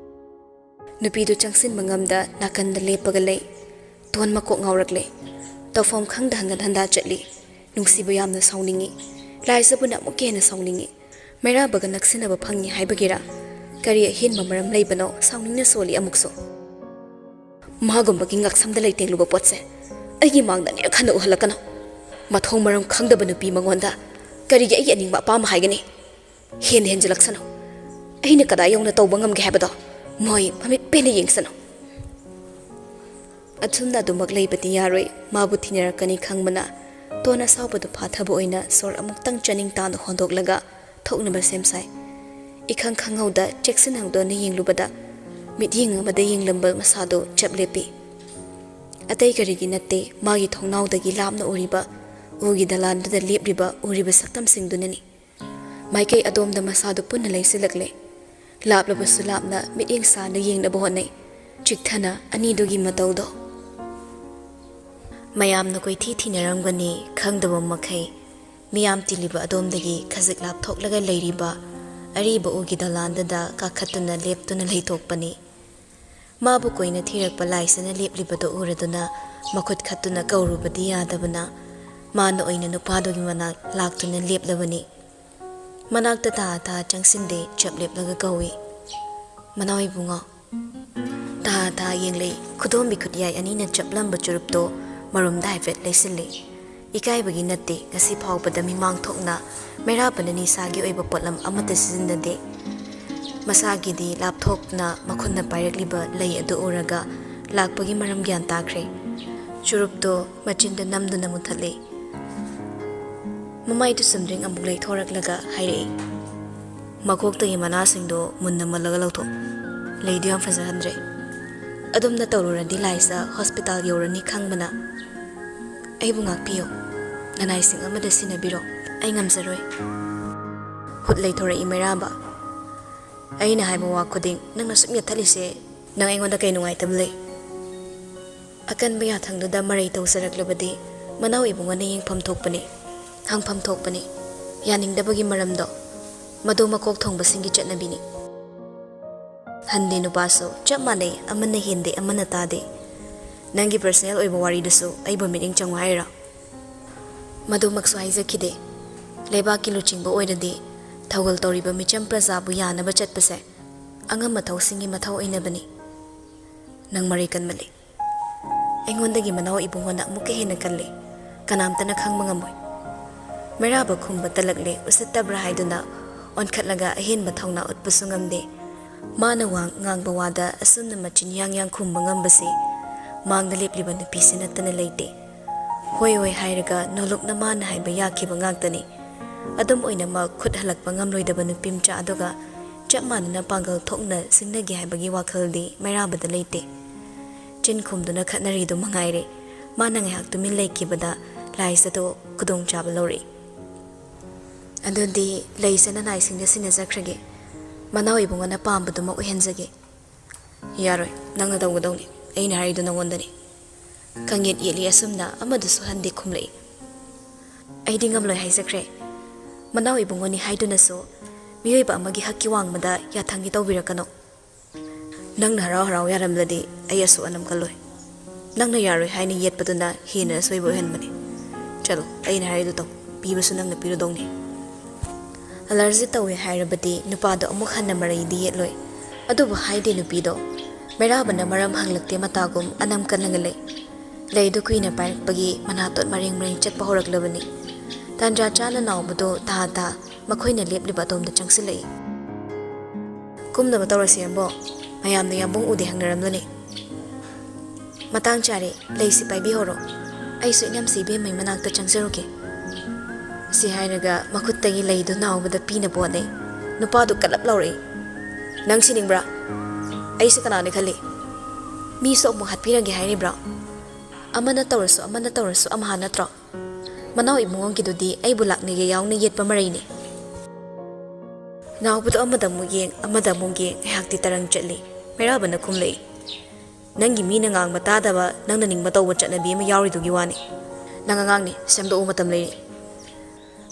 ꯅꯨꯄꯤꯗꯨ ꯆꯪꯁꯤꯟꯕ ꯉꯝꯗ ꯅꯥꯀꯟꯗ ꯂꯦꯞꯄꯒ ꯂꯩ꯫ ꯇꯣꯟ ꯃꯀꯣꯛ ꯉꯥꯎꯔꯛꯂꯦ꯫ ꯇꯧꯐꯝ ꯈꯪꯗ ꯍꯪꯒꯠ ꯍꯟꯗꯥ ꯆꯠꯂꯤ꯫ ꯅꯨꯡꯁꯤꯕ ꯌꯥꯝꯅ ꯁꯥꯎꯅꯤꯡꯏ꯫ ꯂꯥꯏꯖꯕꯨꯅ ꯑꯃꯨꯛꯀ ꯍꯦꯟꯅ ꯁꯥꯎꯅꯤꯡꯏ꯫ ꯃꯩꯔꯥꯕꯒ ꯅꯛꯁꯤꯟꯅꯕ ꯐꯪꯏ ꯍꯥꯏꯕꯒꯤꯔꯥ? ꯀꯔꯤ ꯑꯍꯦꯟꯕ ꯃꯔꯝ ꯂꯩꯕꯅꯣ ꯁꯥꯎꯅꯤꯡꯅ ꯁꯣꯜꯂꯤ ꯑꯃꯨꯛꯁꯨ? ꯃꯥꯒꯨꯝꯕꯒꯤ ꯉꯛꯁꯝꯗ ꯂꯩꯇꯦꯡꯂꯨꯕ ꯄꯣꯠꯁꯦ ꯑꯩꯒꯤ ꯃꯥꯡꯗ ꯑꯅꯤꯔꯛ ꯍꯟꯅ ꯎꯍꯜꯂꯛꯀꯅꯨ꯫ ꯃꯊꯣꯡ ꯃꯔꯝ ꯈꯪꯗꯕ ꯅꯨꯄꯤ ꯃꯉꯣꯟꯗ ꯀꯔꯤꯒꯤ ꯑꯩꯒꯤ ꯑꯅꯤꯡꯕ ꯑꯄꯥꯝꯕ ꯍꯥꯏꯒꯅꯤ? ꯍꯦꯟꯅ ꯍꯦꯟꯖꯤꯜꯂꯛꯁꯅꯨ꯫ ꯑꯩꯅ ꯀꯗꯥꯏ ꯌꯧꯅ ꯇꯧꯕ ꯉꯝꯒꯦ ꯍꯥꯏꯕꯗꯣ ꯃꯣꯏ ꯃꯃꯤꯠ ꯄꯦꯟꯅ ꯌꯦꯡꯁꯅꯨ꯫ ꯑꯁꯨꯝꯅ ꯑꯗꯨꯃꯛ ꯂꯩꯕꯗꯤ ꯌꯥꯔꯣꯏ꯫ ꯃꯥꯕꯨ ꯊꯤꯅꯔꯛꯀꯅꯤ ꯈꯪꯕꯅ ꯇꯣꯟ ꯑꯁꯥꯎꯕꯗꯨ ꯐꯥꯊꯕ ꯑꯣꯏꯅ ꯁꯣꯔ ꯑꯃꯨꯛꯇꯪ ꯆꯥꯅꯤꯡ ꯇꯥꯅ ꯍꯣꯟꯗꯣꯛꯂꯒ ꯊꯣꯛꯅꯕ ꯁꯦꯝ ꯁꯥꯏ꯫ ꯏꯈꯪ ꯈꯪꯍꯧꯗ ꯆꯦꯛꯁꯤꯟ ꯍꯥꯡꯗꯣꯛꯅ ꯌꯦꯡꯂꯨꯕꯗ ꯃꯤꯠꯌꯦꯡ ꯑꯃꯗ ꯌꯦꯡꯂꯝꯕ ꯃꯁꯥꯗꯨ ꯆꯞ ꯂꯦꯞꯄꯤ꯫ ꯑꯇꯩ ꯀꯔꯤꯒꯤ ꯅꯠꯇꯦ, ꯃꯥꯒꯤ ꯊꯣꯡꯅꯥꯎꯗꯒꯤ ꯂꯥꯞꯅ ꯎꯔꯤꯕ ꯎꯒꯤ ꯗꯂꯥꯟꯗꯨꯗ ꯂꯦꯞꯂꯤꯕ ꯎꯔꯤꯕ ꯁꯛꯇꯝꯁꯤꯡꯗꯨꯅꯅꯤ꯫ ꯃꯥꯏꯀꯩ ꯑꯗꯣꯝꯗ ꯃꯁꯥꯗꯨ ꯄꯨꯟꯅ ꯂꯩꯁꯤꯜꯂꯛꯂꯦ꯫ ꯂꯥꯞꯂꯕꯁꯨ ꯂꯥꯞꯅ ꯃꯤꯠꯌꯦꯡ ꯁꯥꯅ ꯌꯦꯡꯅꯕ ꯍꯣꯠꯅꯩ꯫ ꯆꯤꯛꯊꯅ ꯑꯅꯤꯗꯨꯒꯤ ꯃꯇꯧꯗꯣ꯫ ꯃꯌꯥꯝꯅ ꯀꯣꯏꯊꯤ ꯊꯤꯅꯔꯝꯒꯅꯤ ꯈꯪꯗꯕ ꯃꯈꯩ꯫ ꯃꯤꯌꯥꯝ ꯇꯤꯜꯂꯤꯕ ꯑꯗꯣꯝꯗꯒꯤ ꯈꯖꯤꯛ ꯂꯥꯞꯊꯣꯛꯂꯒ ꯂꯩꯔꯤꯕ ꯑꯔꯤꯕ ꯎꯒꯤ ꯗꯂꯥꯟꯗꯨꯗ ꯀꯥꯈꯠꯇꯨꯅ ꯂꯦꯞꯇꯨꯅ ꯂꯩꯊꯣꯛꯄꯅꯤ꯫ ꯃꯥꯕꯨ ꯀꯣꯏꯅ ꯊꯤꯔꯛꯄ ꯂꯥꯏꯁꯤꯅ ꯂꯦꯞꯂꯤꯕꯗꯨ ꯎꯔꯗꯨꯅ ꯃꯈꯨꯠ ꯈꯠꯇꯨꯅ ꯀꯧꯔꯨꯕꯗꯤ ꯌꯥꯗꯕꯅ ꯃꯥꯅ ꯑꯣꯏꯅ ꯅꯨꯄꯥꯗꯨꯒꯤ ꯃꯅꯥꯛ ꯂꯥꯛꯇꯨꯅ ꯂꯦꯞꯂꯕꯅꯤ꯫ ꯃꯅꯥꯛꯇ ꯇꯥ ꯇꯥ ꯆꯪꯁꯤꯟꯗꯦ, ꯆꯞ ꯂꯦꯞꯂꯒ ꯀꯧꯏ, "ꯃꯅꯥꯎ ꯏꯕꯨꯡꯉꯣ!" ꯇꯥ ꯇꯥ ꯌꯦꯡꯂꯛꯏ꯫ ꯈꯨꯗꯣꯝꯕꯤ ꯈꯨꯠꯌꯥꯏ ꯑꯅꯤꯅ ꯆꯞꯂꯝꯕ ꯆꯨꯔꯨꯞꯇꯣ ꯃꯔꯨꯝꯗ ꯍꯥꯏꯐꯦꯠ ꯂꯩꯁꯤꯜꯂꯤ꯫ ꯏꯀꯥꯏꯕꯒꯤ ꯅꯠꯇꯦ, ꯉꯁꯤ ꯐꯥꯎꯕꯗ ꯃꯤꯃꯥꯡ ꯊꯣꯛꯅ ꯃꯩꯔꯥꯕꯅ ꯅꯤꯁꯥꯒꯤ ꯑꯣꯏꯕ ꯄꯣꯠꯂꯝ ꯑꯃꯠꯇ ꯁꯤꯖꯤꯟꯅꯗꯦ꯫ ꯃꯁꯥꯒꯤꯗꯤ ꯂꯥꯞꯊꯣꯛꯅ ꯃꯈꯨꯠꯅ ꯄꯥꯏꯔꯛꯂꯤꯕ ꯂꯩ ꯑꯗꯨ ꯎꯔꯒ ꯂꯥꯛꯄꯒꯤ ꯃꯔꯝ ꯒ꯭ꯌꯥꯟ ꯇꯥꯈ꯭ꯔꯦ꯫ ꯆꯨꯔꯨꯞꯇꯣ ꯃꯆꯤꯟꯗ ꯅꯝꯗꯨꯅ ꯃꯨꯊꯠꯂꯤ꯫ ꯃꯃꯥꯏꯗꯨ ꯆꯨꯝꯗ꯭ꯔꯤꯡ ꯑꯃꯨꯛ ꯂꯩꯊꯣꯔꯛꯂꯒ ꯍꯥꯏꯔꯛꯏ, "ꯃꯀꯣꯛꯇꯒꯤ ꯃꯅꯥꯁꯤꯡꯗꯣ ꯃꯨꯟꯅ ꯃꯨꯜꯂꯒ ꯂꯧꯊꯣꯛ꯫ ꯂꯩꯗꯨ ꯌꯥꯝ ꯐꯖꯍꯟꯗ꯭ꯔꯦ꯫ ꯑꯗꯨꯝꯅ ꯇꯧꯔꯨꯔꯗꯤ ꯂꯥꯏꯁꯥ ꯍꯣꯁꯄꯤꯇꯥꯜ ꯌꯧꯔꯅꯤ ꯈꯪꯕꯅ꯫ ꯑꯩꯕꯨ ꯉꯥꯛꯄꯤꯌꯨ꯫ ꯅꯅꯥꯏꯁꯤꯡ ꯑꯃꯗ ꯁꯤꯟꯅꯕꯤꯔꯣ꯫ ꯑꯩ ꯉꯝꯖꯔꯣꯏ꯫" ꯍꯨꯠ ꯂꯩꯊꯣꯔꯛꯏ ꯃꯩꯔꯥꯕ꯫ "ꯑꯩꯅ ꯍꯥꯏꯕ ꯋꯥ ꯈꯨꯗꯤꯡ ꯅꯪꯅ ꯁꯨꯝ ꯌꯦꯠꯊꯠꯂꯤꯁꯦ, ꯅꯪ ꯑꯩꯉꯣꯟꯗ ꯀꯩ ꯅꯨꯡꯉꯥꯏꯇꯕ ꯂꯩ?" ꯑꯀꯟꯕ ꯌꯥꯊꯪꯗꯨꯗ ꯃꯔꯩ ꯇꯧꯖꯔꯛꯂꯕꯗꯤ ꯃꯅꯥꯎ ꯏꯕꯨꯡꯉꯣꯅ ꯌꯦꯡꯐꯝ ꯊꯣꯛꯄꯅꯤ, ꯍꯪꯐꯝ ꯊꯣꯛꯄꯅꯤ꯫ ꯌꯥꯅꯤꯡꯗꯕꯒꯤ ꯃꯔꯝꯗꯣ ꯃꯗꯨ ꯃꯀꯣꯛ ꯊꯣꯡꯕꯁꯤꯡꯒꯤ ꯆꯠꯅꯕꯤꯅꯤ꯫ ꯍꯟꯗꯦ ꯅꯨꯄꯥꯁꯨ ꯆꯞ ꯃꯥꯟꯅꯩ, ꯑꯃꯅ ꯍꯦꯟꯗꯦ ꯑꯃꯅ ꯇꯥꯗꯦ꯫ ꯅꯪꯒꯤ ꯄꯔꯁꯅꯦꯜ ꯑꯣꯏꯕ ꯋꯥꯔꯤꯗꯨꯁꯨ ꯑꯩꯕꯨ ꯃꯤꯠꯌꯦꯡ ꯆꯪꯉꯨ ꯍꯥꯏꯔꯣ? ꯃꯗꯨꯃꯛꯁꯨ ꯍꯥꯏꯖꯈꯤꯗꯦ꯫ ꯂꯩꯕꯥꯛꯀꯤ ꯂꯨꯆꯤꯡꯕ ꯑꯣꯏꯔꯗꯤ ꯊꯧꯒꯜ ꯇꯧꯔꯤꯕ ꯃꯤꯆꯝ ꯄ꯭ꯔꯖꯥꯕꯨ ꯌꯥꯅꯕ ꯆꯠꯄꯁꯦ ꯑꯉꯝ ꯑꯊꯧꯁꯤꯡꯒꯤ ꯃꯊꯧ ꯑꯣꯏꯅꯕꯅꯤ꯫ ꯅꯪ ꯃꯔꯩ ꯀꯟꯃꯜꯂꯤ꯫ ꯑꯩꯉꯣꯟꯗꯒꯤ ꯃꯅꯥꯎ ꯏꯕꯨꯡꯉꯣꯅ ꯑꯃꯨꯛꯀ ꯍꯦꯟꯅ ꯀꯜꯂꯤ꯫ ꯀꯅꯥꯝꯇꯅ ꯈꯪꯕ ꯉꯝꯃꯣꯏ꯫ ꯃꯩꯔꯥꯕ ꯈꯨꯝꯕ ꯇꯜꯂꯛꯂꯦ, ꯎꯁꯤꯠꯇꯕ꯭ꯔꯥ ꯍꯥꯏꯗꯨꯅ ꯑꯣꯟꯈꯠꯂꯒ ꯑꯍꯦꯟꯕ ꯊꯧꯅꯥ ꯎꯠꯄꯁꯨ ꯉꯝꯗꯦ꯫ ꯃꯥꯅ ꯋꯥ ꯉꯥꯡꯕ ꯋꯥꯗ ꯑꯁꯨꯝꯅ ꯃꯆꯤꯟ ꯌꯥꯡ ꯌꯥꯡ ꯈꯨꯝꯕ ꯉꯝꯕꯁꯤ ꯃꯥꯡꯗ ꯂꯦꯞꯂꯤꯕ ꯅꯨꯄꯤꯁꯤ ꯅꯠꯇꯅ ꯂꯩꯇꯦ꯫ ꯍꯣꯏ ꯍꯣꯏ ꯍꯥꯏꯔꯒ ꯅꯣꯂꯨꯛꯅ ꯃꯥꯅ ꯍꯥꯏꯕ ꯌꯥꯈꯤꯕ ꯉꯥꯛꯇꯅꯤ꯫ ꯑꯗꯨꯝ ꯑꯣꯏꯅꯃꯛ ꯈꯨꯠ ꯍꯜꯂꯛꯄ ꯉꯝꯂꯣꯏꯗꯕ ꯅꯨꯄꯤ ꯃꯆꯥ ꯑꯗꯨꯒ ꯆꯞ ꯃꯥꯟꯅꯅ ꯄꯥꯡꯒꯜ ꯊꯣꯛꯅ ꯁꯤꯡꯅꯒꯦ ꯍꯥꯏꯕꯒꯤ ꯋꯥꯈꯜꯗꯤ ꯃꯩꯔꯥꯕꯗ ꯂꯩꯇꯦ꯫ ꯆꯤꯟ ꯈꯨꯝꯗꯨꯅ ꯈꯠꯅꯔꯤꯗꯨ ꯃꯉꯥꯏꯔꯦ꯫ ꯃꯥꯅ ꯉꯥꯏꯍꯥꯛ ꯇꯨꯃꯤꯟ ꯂꯩꯈꯤꯕꯗ ꯂꯥꯏꯁ ꯑꯗꯨ ꯈꯨꯗꯣꯡꯆꯥꯕ ꯂꯧꯔꯛꯏ꯫ "ꯑꯗꯨꯗꯤ ꯂꯩꯁꯦ ꯅꯅꯥꯏꯁꯤꯡꯗ ꯁꯤꯟꯅꯖꯈ꯭ꯔꯒꯦ꯫ ꯃꯅꯥꯎ ꯏꯕꯨꯡꯉꯣꯅ ꯄꯥꯝꯕꯗꯨꯃꯛ ꯑꯣꯏꯍꯟꯖꯒꯦ꯫" "ꯌꯥꯔꯣꯏ, ꯅꯪꯅ ꯇꯧꯒꯗꯧꯅꯤ꯫ ꯑꯩꯅ ꯍꯥꯏꯔꯤꯗꯨ ꯅꯪꯉꯣꯟꯗꯅꯤ꯫" ꯀꯪꯌꯦꯠ ꯌꯦꯠꯂꯤ ꯑꯁꯨꯝꯅ ꯑꯃꯗꯨꯁꯨ ꯍꯟꯗꯦ ꯈꯨꯝꯂꯛꯏ꯫ "ꯑꯩꯗꯤ ꯉꯝꯂꯣꯏ ꯍꯥꯏꯖꯈ꯭ꯔꯦ꯫ ꯃꯅꯥꯎ ꯏꯕꯨꯡꯉꯣꯅꯤ ꯍꯥꯏꯗꯨꯅꯁꯨ ꯃꯤꯑꯣꯏꯕ ꯑꯃꯒꯤ ꯍꯛꯀꯤ ꯋꯥꯡꯃꯗ ꯌꯥꯊꯪꯒꯤ ꯇꯧꯕꯤꯔꯛꯀꯅꯨ꯫ ꯅꯪꯅ ꯍꯔꯥꯎ ꯍꯔꯥꯎ ꯌꯥꯔꯝꯂꯗꯤ ꯑꯩ ꯑꯁꯨꯛ ꯑꯅꯝ ꯀꯜꯂꯣꯏ꯫ ꯅꯪꯅ ꯌꯥꯔꯣꯏ ꯍꯥꯏꯅ ꯌꯦꯠꯄꯗꯨꯅ ꯍꯦꯟꯅ ꯑꯁꯣꯏꯕ ꯑꯣꯏꯍꯟꯕꯅꯤ꯫ ꯆꯠꯂꯣ, ꯑꯩꯅ ꯍꯥꯏꯔꯤꯗꯨ ꯇꯧ꯫ ꯄꯤꯕꯁꯨ ꯅꯪꯅ ꯄꯤꯔꯨꯗꯧꯅꯤ꯫" ꯑꯂꯔꯖꯤ ꯇꯧꯏ ꯍꯥꯏꯔꯕꯗꯤ ꯅꯨꯄꯥꯗꯣ ꯑꯃꯨꯛ ꯍꯟꯅ ꯃꯔꯩꯗꯤ ꯌꯦꯠꯂꯣꯏ꯫ ꯑꯗꯨꯕꯨ ꯍꯥꯏꯗꯦ ꯅꯨꯄꯤꯗꯣ꯫ ꯃꯩꯔꯥꯕꯅ ꯃꯔꯝ ꯍꯪꯂꯛꯇꯦ ꯃꯇꯥꯒꯨꯝ ꯑꯅꯝ ꯀꯜꯂꯒ ꯂꯩ꯫ ꯂꯩꯗꯨ ꯀꯨꯏꯅ ꯄꯥꯏꯔꯛꯄꯒꯤ ꯃꯅꯥꯇꯣꯟ ꯃꯔꯦꯡ ꯃꯔꯦꯡ ꯆꯠꯄ ꯍꯧꯔꯛꯂꯕꯅꯤ꯫ ꯇꯥꯟꯖꯥ ꯆꯥꯅ ꯅꯥꯎꯕꯗꯣ ꯇꯥ ꯇꯥ ꯃꯈꯣꯏꯅ ꯂꯦꯞꯂꯤꯕ ꯑꯗꯣꯝꯗ ꯆꯪꯁꯤꯜꯂꯛꯏ꯫ "ꯀꯨꯝꯅꯕ ꯇꯧꯔꯁꯤ, ꯑꯕꯣ꯫ ꯃꯌꯥꯝꯅ ꯌꯥꯝꯕꯨꯡ ꯎꯗꯦ ꯍꯪꯅꯔꯝꯂꯅꯤ꯫" "ꯃꯇꯥꯡ ꯆꯥꯔꯦ, ꯂꯩꯁꯤ ꯄꯥꯏꯕꯤꯍꯧꯔꯣ꯫ ꯑꯩꯁꯨ ꯏꯅꯝꯁꯤ ꯏꯕꯦꯝꯃꯩ ꯃꯅꯥꯛꯇ ꯆꯪꯖꯔꯨꯒꯦ꯫" ꯁꯤ ꯍꯥꯏꯔꯒ ꯃꯈꯨꯠꯇꯒꯤ ꯂꯩꯗꯨ ꯅꯥꯎꯕꯗ ꯄꯤꯅꯕ ꯍꯣꯠꯅꯩ꯫ ꯅꯨꯄꯥꯗꯨ ꯀꯜꯂꯞ ꯂꯥꯎꯔꯛꯏ꯫ "ꯅꯪ ꯁꯤꯅꯤꯡꯕ꯭ꯔꯥ? ꯑꯩꯁꯦ ꯀꯅꯥꯅꯤ ꯈꯜꯂꯤ? ꯃꯤꯁꯨ ꯑꯃꯨꯛ ꯍꯥꯠꯄꯤꯔꯒꯦ ꯍꯥꯏꯔꯤꯕ꯭ꯔꯥ? ꯑꯃꯅ ꯇꯧꯔꯁꯨ, ꯑꯃꯅ ꯇꯧꯔꯁꯨ ꯑꯝꯍꯥ ꯅꯠꯇ꯭ꯔꯣ? ꯃꯅꯥꯎ ꯏꯕꯨꯡꯉꯣꯒꯤꯗꯨꯗꯤ ꯑꯩꯕꯨ ꯂꯥꯛꯅꯒꯦ ꯌꯥꯎꯅ ꯌꯦꯠꯄ ꯃꯔꯩꯅꯤ꯫" ꯅꯥꯎꯕꯗꯣ ꯑꯃꯗ ꯑꯃꯨꯛ ꯌꯦꯡ, ꯑꯃꯗ ꯑꯃꯨꯛ ꯌꯦꯡ, ꯉꯥꯏꯍꯥꯛꯇꯤ ꯇꯔꯪ ꯆꯠꯂꯤ꯫ ꯃꯩꯔꯥꯕꯅ ꯈꯨꯝꯂꯛꯏ꯫ ꯅꯪꯒꯤ ꯃꯤꯅ ꯉꯥꯡꯕ ꯇꯥꯗꯕ, ꯅꯪꯅ ꯅꯤꯡꯕ ꯇꯧꯕ ꯆꯠꯅꯕꯤ ꯑꯃ ꯌꯥꯎꯔꯤꯗꯨꯒꯤ ꯋꯥꯅꯤ꯫ ꯅꯪ ꯑꯉꯥꯡꯅꯤ, ꯁꯦꯝꯗꯣꯛꯎ, ꯃꯇꯝ ꯂꯩꯔꯤ꯫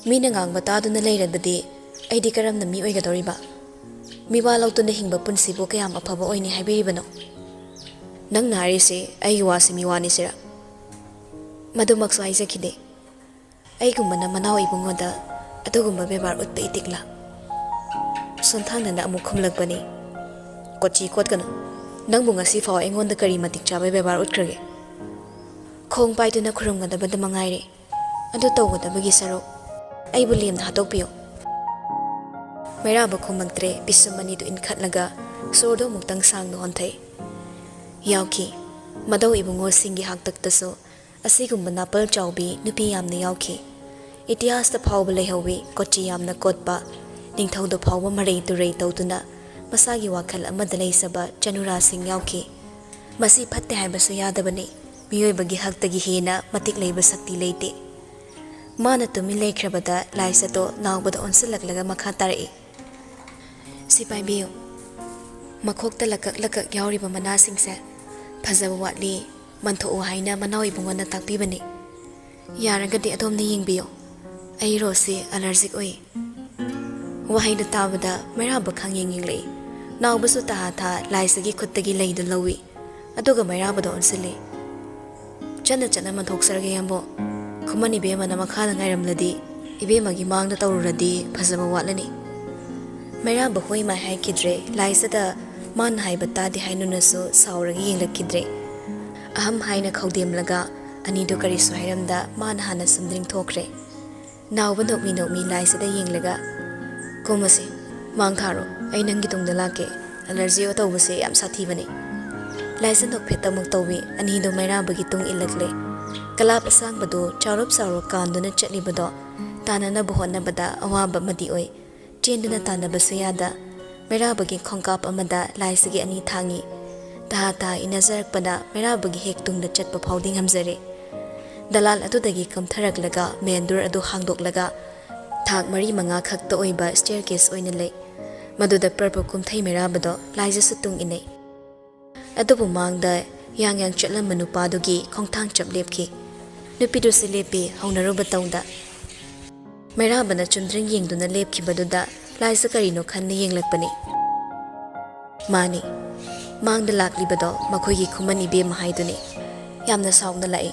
ꯃꯤꯅ ꯉꯥꯡꯕ ꯇꯥꯗꯨꯅ ꯂꯩꯔꯕꯗꯤ ꯑꯩꯗꯤ ꯀꯔꯝꯅ ꯃꯤ ꯑꯣꯏꯒꯗꯧꯔꯤꯕ? ꯃꯤꯋꯥ ꯂꯧꯗꯨꯅ ꯍꯤꯡꯕ ꯄꯨꯟꯁꯤꯕꯨ ꯀꯌꯥꯝ ꯑꯐꯕ ꯑꯣꯏꯅꯤ ꯍꯥꯏꯕꯤꯔꯤꯕꯅꯣ? ꯅꯪꯅ ꯍꯥꯏꯔꯤꯁꯦ ꯑꯩꯒꯤ ꯋꯥꯁꯤ ꯃꯤꯋꯥꯅꯤ ꯁꯤꯔ? ꯃꯗꯨꯃꯛꯁꯨ ꯍꯥꯏꯖꯈꯤꯗꯦ꯫ ꯑꯩꯒꯨꯝꯕꯅ ꯃꯅꯥꯎ ꯏꯕꯨꯡꯉꯣꯗ ꯑꯗꯨꯒꯨꯝꯕ ꯕꯦꯕꯥꯔ ꯎꯠꯄ ꯏꯇꯤꯛꯂꯥ? ꯁꯣꯟꯊꯥꯡꯅꯅ ꯑꯃꯨꯛ ꯈꯨꯝꯂꯛꯄꯅꯤ, "ꯀꯣꯆꯤ ꯀꯣꯠꯀꯅꯨ꯫ ꯅꯪꯕꯨ ꯉꯁꯤ ꯐꯥꯎ ꯑꯩꯉꯣꯟꯗ ꯀꯔꯤ ꯃꯇꯤꯛ ꯆꯥꯕ ꯕꯦꯕꯥꯔ ꯎꯠꯈ꯭ꯔꯒꯦ? ꯈꯣꯡ ꯄꯥꯏꯗꯨꯅ ꯈꯨꯔꯨꯝꯒꯗꯕꯗ ꯃꯉꯥꯏꯔꯦ꯫ ꯑꯗꯨ ꯇꯧꯒꯗꯕꯒꯤ ꯁꯔꯨꯛ ꯑꯩꯕꯨ ꯂꯦꯝꯅ ꯍꯥꯠꯇꯣꯛꯄꯤꯌꯨ꯫" ꯃꯩꯔꯥꯕ ꯈꯨꯝꯂꯛꯇ꯭ꯔꯦ꯫ ꯄꯤꯁꯨꯝ ꯑꯅꯤꯗꯨ ꯏꯟꯈꯠꯂꯒ ꯁꯣꯔꯗꯨ ꯑꯃꯨꯛꯇꯪ ꯁꯥꯡꯅ ꯍꯣꯟꯊꯩ꯫ ꯌꯥꯎꯈꯤ꯫ ꯃꯙꯧ ꯏꯕꯨꯡꯉꯣꯁꯤꯡꯒꯤ ꯍꯥꯛꯇꯛꯇꯁꯨ ꯑꯁꯤꯒꯨꯝꯕ ꯅꯥꯄꯜ ꯆꯥꯎꯕꯤ ꯅꯨꯄꯤ ꯌꯥꯝꯅ ꯌꯥꯎꯈꯤ꯫ ꯏꯇꯤꯍꯥꯁꯇ ꯐꯥꯎꯕ ꯂꯩꯍꯧꯋꯤ, ꯀꯣꯆꯤ ꯌꯥꯝꯅ ꯀꯣꯠꯄ, ꯅꯤꯡꯊꯧꯗ ꯐꯥꯎꯕ ꯃꯔꯩ ꯇꯨꯔꯩ ꯇꯧꯗꯨꯅ ꯃꯁꯥꯒꯤ ꯋꯥꯈꯜ ꯑꯃꯗ ꯂꯩꯖꯕ ꯆꯅꯨꯔꯥꯁꯤꯡ ꯌꯥꯎꯈꯤ꯫ ꯃꯁꯤ ꯐꯠꯇꯦ ꯍꯥꯏꯕꯁꯨ ꯌꯥꯗꯕꯅꯤ꯫ ꯃꯤꯑꯣꯏꯕꯒꯤ ꯍꯛꯇꯒꯤ ꯍꯦꯟꯅ ꯃꯇꯤꯛ ꯂꯩꯕ ꯁꯛꯇꯤ ꯂꯩꯇꯦ꯫ ꯃꯥꯅ ꯇꯨꯃꯤꯟ ꯂꯩꯈ꯭ꯔꯕꯗ ꯂꯥꯏꯁꯇꯣ ꯂꯥꯎꯕꯗ ꯑꯣꯟꯁꯤꯜꯂꯛꯂꯒ ꯃꯈꯥ ꯇꯥꯔꯛꯏ꯫ "ꯁꯤ ꯄꯥꯏꯕꯤꯌꯨ꯫ ꯃꯈꯣꯛꯇ ꯂꯀꯛ ꯂꯀꯛ ꯌꯥꯎꯔꯤꯕ ꯃꯅꯥꯁꯤꯡꯁꯦ ꯐꯖꯕ ꯋꯥꯠꯂꯤ, ꯃꯟꯊꯣꯛꯎ ꯍꯥꯏꯅ ꯃꯅꯥꯎ ꯏꯕꯨꯡꯉꯣꯅ ꯇꯥꯛꯄꯤꯕꯅꯤ꯫ ꯌꯥꯔꯒꯗꯤ ꯑꯗꯣꯝꯅ ꯌꯦꯡꯕꯤꯌꯨ꯫ ꯑꯩ ꯔꯣꯁꯁꯤ ꯑꯦꯂꯔꯖꯤꯛ ꯑꯣꯏ꯫" ꯋꯥꯍꯩꯗꯨ ꯇꯥꯕꯗ ꯃꯩꯔꯥꯕ ꯈꯪꯌꯦꯡ ꯌꯦꯡꯂꯛꯏ꯫ ꯅꯥꯎꯕꯁꯨ ꯇꯍꯥ ꯊꯥ ꯂꯥꯏꯁꯒꯤ ꯈꯨꯠꯇꯒꯤ ꯂꯩꯗꯨ ꯂꯧꯏ꯫ ꯑꯗꯨꯒ ꯃꯩꯔꯥꯕꯗ ꯑꯣꯟꯁꯤꯜꯂꯤ꯫ "ꯆꯠꯅ ꯆꯠꯅ ꯃꯟꯊꯣꯛꯆꯔꯒꯦ, ꯌꯥꯝꯕꯣ꯫ ꯈꯨꯃꯟ ꯏꯕꯦꯝꯃꯅ ꯃꯈꯥꯗ ꯉꯥꯏꯔꯝꯂꯗꯤ, ꯏꯕꯦꯝꯃꯒꯤ ꯃꯥꯡꯗ ꯇꯧꯔꯨꯔꯗꯤ ꯐꯖꯕ ꯋꯥꯠꯂꯅꯤ꯫" ꯃꯩꯔꯥꯕ ꯍꯣꯏ ꯃꯥꯏ ꯍꯥꯏꯈꯤꯗ꯭ꯔꯦ꯫ ꯂꯥꯏꯁꯗ ꯃꯥꯅ ꯍꯥꯏꯕ ꯇꯥꯗꯦ ꯍꯥꯏꯅꯨꯅꯁꯨ ꯁꯥꯎꯔꯒ ꯌꯦꯡꯂꯛꯈꯤꯗ꯭ꯔꯦ꯫ ꯑꯍꯝ ꯍꯥꯏꯅ ꯈꯧꯗꯦꯝꯂꯒ ꯑꯅꯤꯗꯨ ꯀꯔꯤꯁꯨ ꯍꯥꯏꯔꯝꯗ ꯃꯥꯅ ꯍꯥꯟꯅ ꯁꯨꯝꯗ꯭ꯔꯤꯡ ꯊꯣꯛꯈ꯭ꯔꯦ꯫ ꯅꯥꯎꯕ ꯅꯣꯛꯃꯤ ꯅꯣꯛꯃꯤ ꯂꯥꯏꯁꯗ ꯌꯦꯡꯂꯒ, "ꯀꯨꯝꯃꯁꯤ, ꯃꯥꯡ ꯊꯥꯔꯣ, ꯑꯩ ꯅꯪꯒꯤ ꯇꯨꯡꯗ ꯂꯥꯛꯀꯦ꯫ ꯑꯦꯂꯔꯖꯤ ꯇꯧꯕꯁꯦ ꯌꯥꯝ ꯁꯥꯊꯤꯕꯅꯤ꯫" ꯂꯥꯏꯁꯗ ꯅꯣꯛꯐꯦꯠ ꯑꯃꯨꯛ ꯇꯧꯏ꯫ ꯑꯅꯤꯗꯣ ꯃꯩꯔꯥꯕꯒꯤ ꯇꯨꯡ ꯏꯜꯂꯛꯂꯦ꯫ ꯀꯂꯥꯞ ꯑꯁꯥꯡꯕꯗꯨ ꯆꯥꯎꯔꯞ ꯆꯥꯎꯔꯞ ꯀꯥꯟꯗꯨꯅ ꯆꯠꯂꯤꯕꯗꯣ ꯇꯥꯟꯅꯅꯕ ꯍꯣꯠꯅꯕꯗ ꯑꯋꯥꯕ ꯑꯃꯗꯤ ꯑꯣꯏ꯫ ꯆꯦꯟꯗꯨꯅ ꯇꯥꯟꯅꯕꯁꯨ ꯌꯥꯗ꯫ ꯃꯩꯔꯥꯕꯒꯤ ꯈꯣꯡꯀꯥꯞ ꯑꯃꯗ ꯂꯥꯏꯁꯤꯒꯤ ꯑꯅꯤ ꯊꯥꯡꯉꯤ꯫ ꯇꯍꯥ ꯇꯍꯥ ꯏꯟꯅꯖꯔꯛꯄꯅ ꯃꯩꯔꯥꯕꯒꯤ ꯍꯦꯛ ꯇꯨꯡꯗ ꯆꯠꯄ ꯐꯥꯎꯗꯤ ꯉꯝꯖꯔꯦ꯫ ꯗꯂꯥꯜ ꯑꯗꯨꯗꯒꯤ ꯀꯨꯝꯊꯔꯛꯂꯒ ꯃꯦꯟ ꯗꯣꯔ ꯑꯗꯨ ꯍꯥꯡꯗꯣꯛꯂꯒ ꯊꯥꯛ ꯃꯔꯤ ꯃꯉꯥ ꯈꯛꯇ ꯑꯣꯏꯕ ꯁ꯭ꯇꯦꯌꯔ ꯀꯦꯁ ꯑꯣꯏꯅ ꯂꯩ꯫ ꯃꯗꯨꯗ ꯄ꯭ꯔꯞ ꯄ꯭ꯔꯞ ꯀꯨꯝꯊꯩ ꯃꯩꯔꯥꯕꯗꯣ ꯂꯥꯏꯖꯁꯨ ꯇꯨꯡ ꯏꯟꯅꯩ꯫ ꯑꯗꯨꯕꯨ ꯃꯥꯡꯗ ꯌꯥꯡ ꯌꯥꯡ ꯆꯠꯂꯝꯕ ꯅꯨꯄꯥꯗꯨꯒꯤ ꯈꯣꯡꯊꯥꯡ ꯆꯞ ꯂꯦꯞꯈꯤ꯫ ꯅꯨꯄꯤꯗꯨꯁꯨ ꯂꯦꯞꯄꯤ ꯍꯧꯅꯔꯨꯕ ꯇꯧꯗ꯫ ꯃꯩꯔꯥꯕꯅ ꯆꯨꯝꯗ꯭ꯔꯤꯡ ꯌꯦꯡꯗꯨꯅ ꯂꯦꯞꯈꯤꯕꯗꯨꯗ ꯂꯥꯏꯁ ꯀꯔꯤꯅꯣ ꯈꯟꯅ ꯌꯦꯡꯂꯛꯄꯅꯤ꯫ ꯃꯥꯅꯤ, ꯃꯥꯡꯗ ꯂꯥꯛꯂꯤꯕꯗꯣ ꯃꯈꯣꯏꯒꯤ ꯈꯨꯃꯟ ꯏꯕꯦꯝꯃ ꯍꯥꯏꯗꯨꯅꯤ꯫ ꯌꯥꯝꯅ ꯁꯥꯎꯅ ꯂꯥꯛꯏ꯫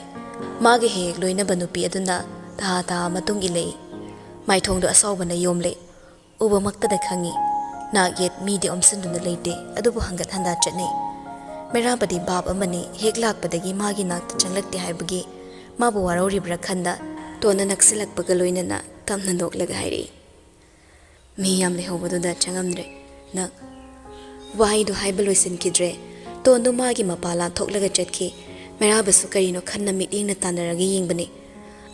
ꯃꯥꯒꯤ ꯍꯦꯛ ꯍꯦꯛ ꯂꯣꯏꯅꯕ ꯅꯨꯄꯤ ꯑꯗꯨꯅ ꯇꯍꯥ ꯇꯍꯥ ꯃꯇꯨꯡ ꯏꯜꯂꯛꯏ꯫ ꯃꯥꯏꯊꯣꯡꯗꯣ ꯑꯁꯥꯎꯕꯅ ꯌꯣꯝꯂꯦ꯫ ꯎꯕꯃꯛꯇꯗ ꯈꯪꯉꯤ꯫ ꯅꯥꯛ ꯌꯦꯠ ꯃꯤꯗꯤ ꯑꯣꯝꯁꯤꯟꯗꯨꯅ ꯂꯩꯇꯦ, ꯑꯗꯨꯕꯨ ꯍꯪꯒꯠ ꯍꯟꯗꯥ ꯆꯠꯅꯩ꯫ ꯃꯩꯔꯥꯕꯗꯤ ꯚꯥꯞ ꯑꯃꯅꯤ, ꯍꯦꯛ ꯂꯥꯛꯄꯗꯒꯤ ꯃꯥꯒꯤ ꯅꯥꯛꯇ ꯆꯪꯂꯛꯇꯦ ꯍꯥꯏꯕꯒꯤ ꯃꯥꯕꯨ ꯋꯥꯔꯧꯔꯤꯕ꯭ꯔꯥ ꯈꯟꯗ ꯇꯣꯟꯅ ꯅꯛꯁꯤꯜꯂꯛꯄꯒ ꯂꯣꯏꯅꯅ ꯇꯞꯅ ꯅꯣꯛꯂꯒ ꯍꯥꯏꯔꯛꯏ꯫ ꯃꯤ ꯌꯥꯝ ꯂꯩꯍꯧꯕꯗꯨꯗ ꯆꯪꯉꯝꯗ꯭ꯔꯦ꯫ ꯅꯪ ꯋꯥꯍꯩꯗꯨ ꯍꯥꯏꯕ ꯂꯣꯏꯁꯤꯟꯈꯤꯗ꯭ꯔꯦ꯫ ꯇꯣꯟꯗꯨ ꯃꯥꯒꯤ ꯃꯄꯥ ꯂꯥꯟꯊꯣꯛꯂꯒ ꯆꯠꯈꯤ꯫ ꯃꯩꯔꯥꯕꯁꯨ ꯀꯔꯤꯅꯣ ꯈꯟꯅ ꯃꯤꯠꯌꯦꯡꯅ ꯇꯥꯟꯅꯔꯒ ꯌꯦꯡꯕꯅꯤ꯫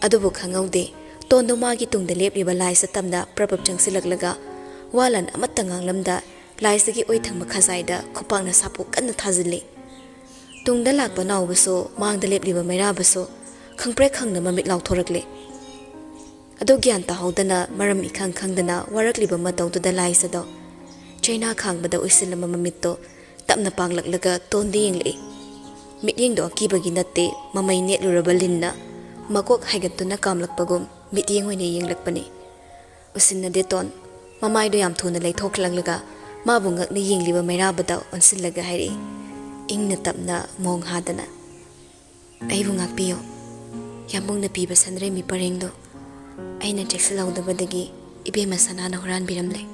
ꯑꯗꯨꯕꯨ ꯈꯪꯍꯧꯗꯦ, ꯇꯣꯟꯗꯨ ꯃꯥꯒꯤ ꯇꯨꯡꯗ ꯂꯦꯞꯂꯤꯕ ꯂꯥꯏꯁ ꯇꯝꯗ ꯄ꯭ꯔꯞ ꯄ꯭ꯔꯞ ꯆꯪꯁꯤꯜꯂꯛꯂꯒ ꯋꯥ ꯂꯥꯟ ꯑꯃꯠꯇ ꯉꯥꯡꯂꯝꯗ ꯂꯥꯏꯁꯤꯒꯤ ꯑꯣꯏ ꯊꯪꯕ ꯈꯖꯥꯏꯗ ꯈꯨꯄꯥꯛꯅ ꯁꯥꯄꯣ ꯀꯟꯅ ꯊꯥꯖꯤꯜꯂꯤ꯫ ꯇꯨꯡꯗ ꯂꯥꯛꯄ ꯅꯥꯎꯕꯁꯨ ꯃꯥꯡꯗ ꯂꯦꯞꯂꯤꯕ ꯃꯩꯔꯥꯕꯁꯨ ꯈꯪꯄ꯭ꯔꯦꯛ ꯈꯪꯅ ꯃꯃꯤꯠ ꯂꯥꯎꯊꯣꯔꯛꯂꯦ꯫ ꯑꯗꯨ ꯒ꯭ꯌꯥꯟ ꯇꯥꯍꯧꯗꯅ ꯃꯔꯝ ꯏꯈꯪ ꯈꯪꯗꯅ ꯋꯥꯔꯛꯂꯤꯕ ꯃꯇꯧꯗꯨꯗ ꯂꯥꯏꯁꯗꯣ ꯆꯩꯅꯥ ꯈꯥꯡꯕꯗ ꯎꯏꯁꯤꯜꯂꯝꯕ ꯃꯃꯤꯠꯇꯣ ꯇꯞꯅ ꯄꯥꯡꯂꯛꯂꯒ ꯇꯣꯟꯗ ꯌꯦꯡꯂꯛꯏ꯫ ꯃꯤꯠꯌꯦꯡꯗꯣ ꯑꯀꯤꯕꯒꯤ ꯅꯠꯇꯦ, ꯃꯃꯩ ꯅꯦꯠꯂꯨꯔꯕ ꯂꯤꯟꯅ ꯃꯀꯣꯛ ꯍꯥꯏꯒꯠꯇꯨꯅ ꯀꯥꯝꯂꯛꯄꯒꯨꯝ ꯃꯤꯠꯌꯦꯡ ꯑꯣꯏꯅ ꯌꯦꯡꯂꯛꯄꯅꯤ꯫ ꯎꯁꯤꯟꯅꯗꯦ ꯇꯣꯟ꯫ ꯃꯃꯥꯏꯗꯣ ꯌꯥꯝ ꯊꯨꯅ ꯂꯩꯊꯣꯛꯂꯛꯂꯒ ꯃꯥꯕꯨ ꯉꯛꯅ ꯌꯦꯡꯂꯤꯕ ꯃꯩꯔꯥꯕꯗ ꯑꯣꯟꯁꯤꯜꯂꯒ ꯍꯥꯏꯔꯛꯏ, ꯏꯪꯅ ꯇꯞꯅ ꯃꯣꯡ ꯍꯥꯗꯅ, "ꯑꯩꯕꯨ ꯉꯥꯛꯄꯤꯌꯨ꯫ ꯌꯥꯝꯕꯨꯡꯅ ꯄꯤꯕ ꯁꯟꯗ꯭ꯔꯦꯝꯕꯤ ꯄꯔꯦꯡꯗꯣ ꯑꯩꯅ ꯆꯦꯛꯁꯤꯜꯍꯧꯗꯕꯗꯒꯤ ꯏꯕꯦꯝꯃ ꯁꯅꯥꯅ ꯍꯨꯔꯥꯟꯕꯤꯔꯝꯂꯦ꯫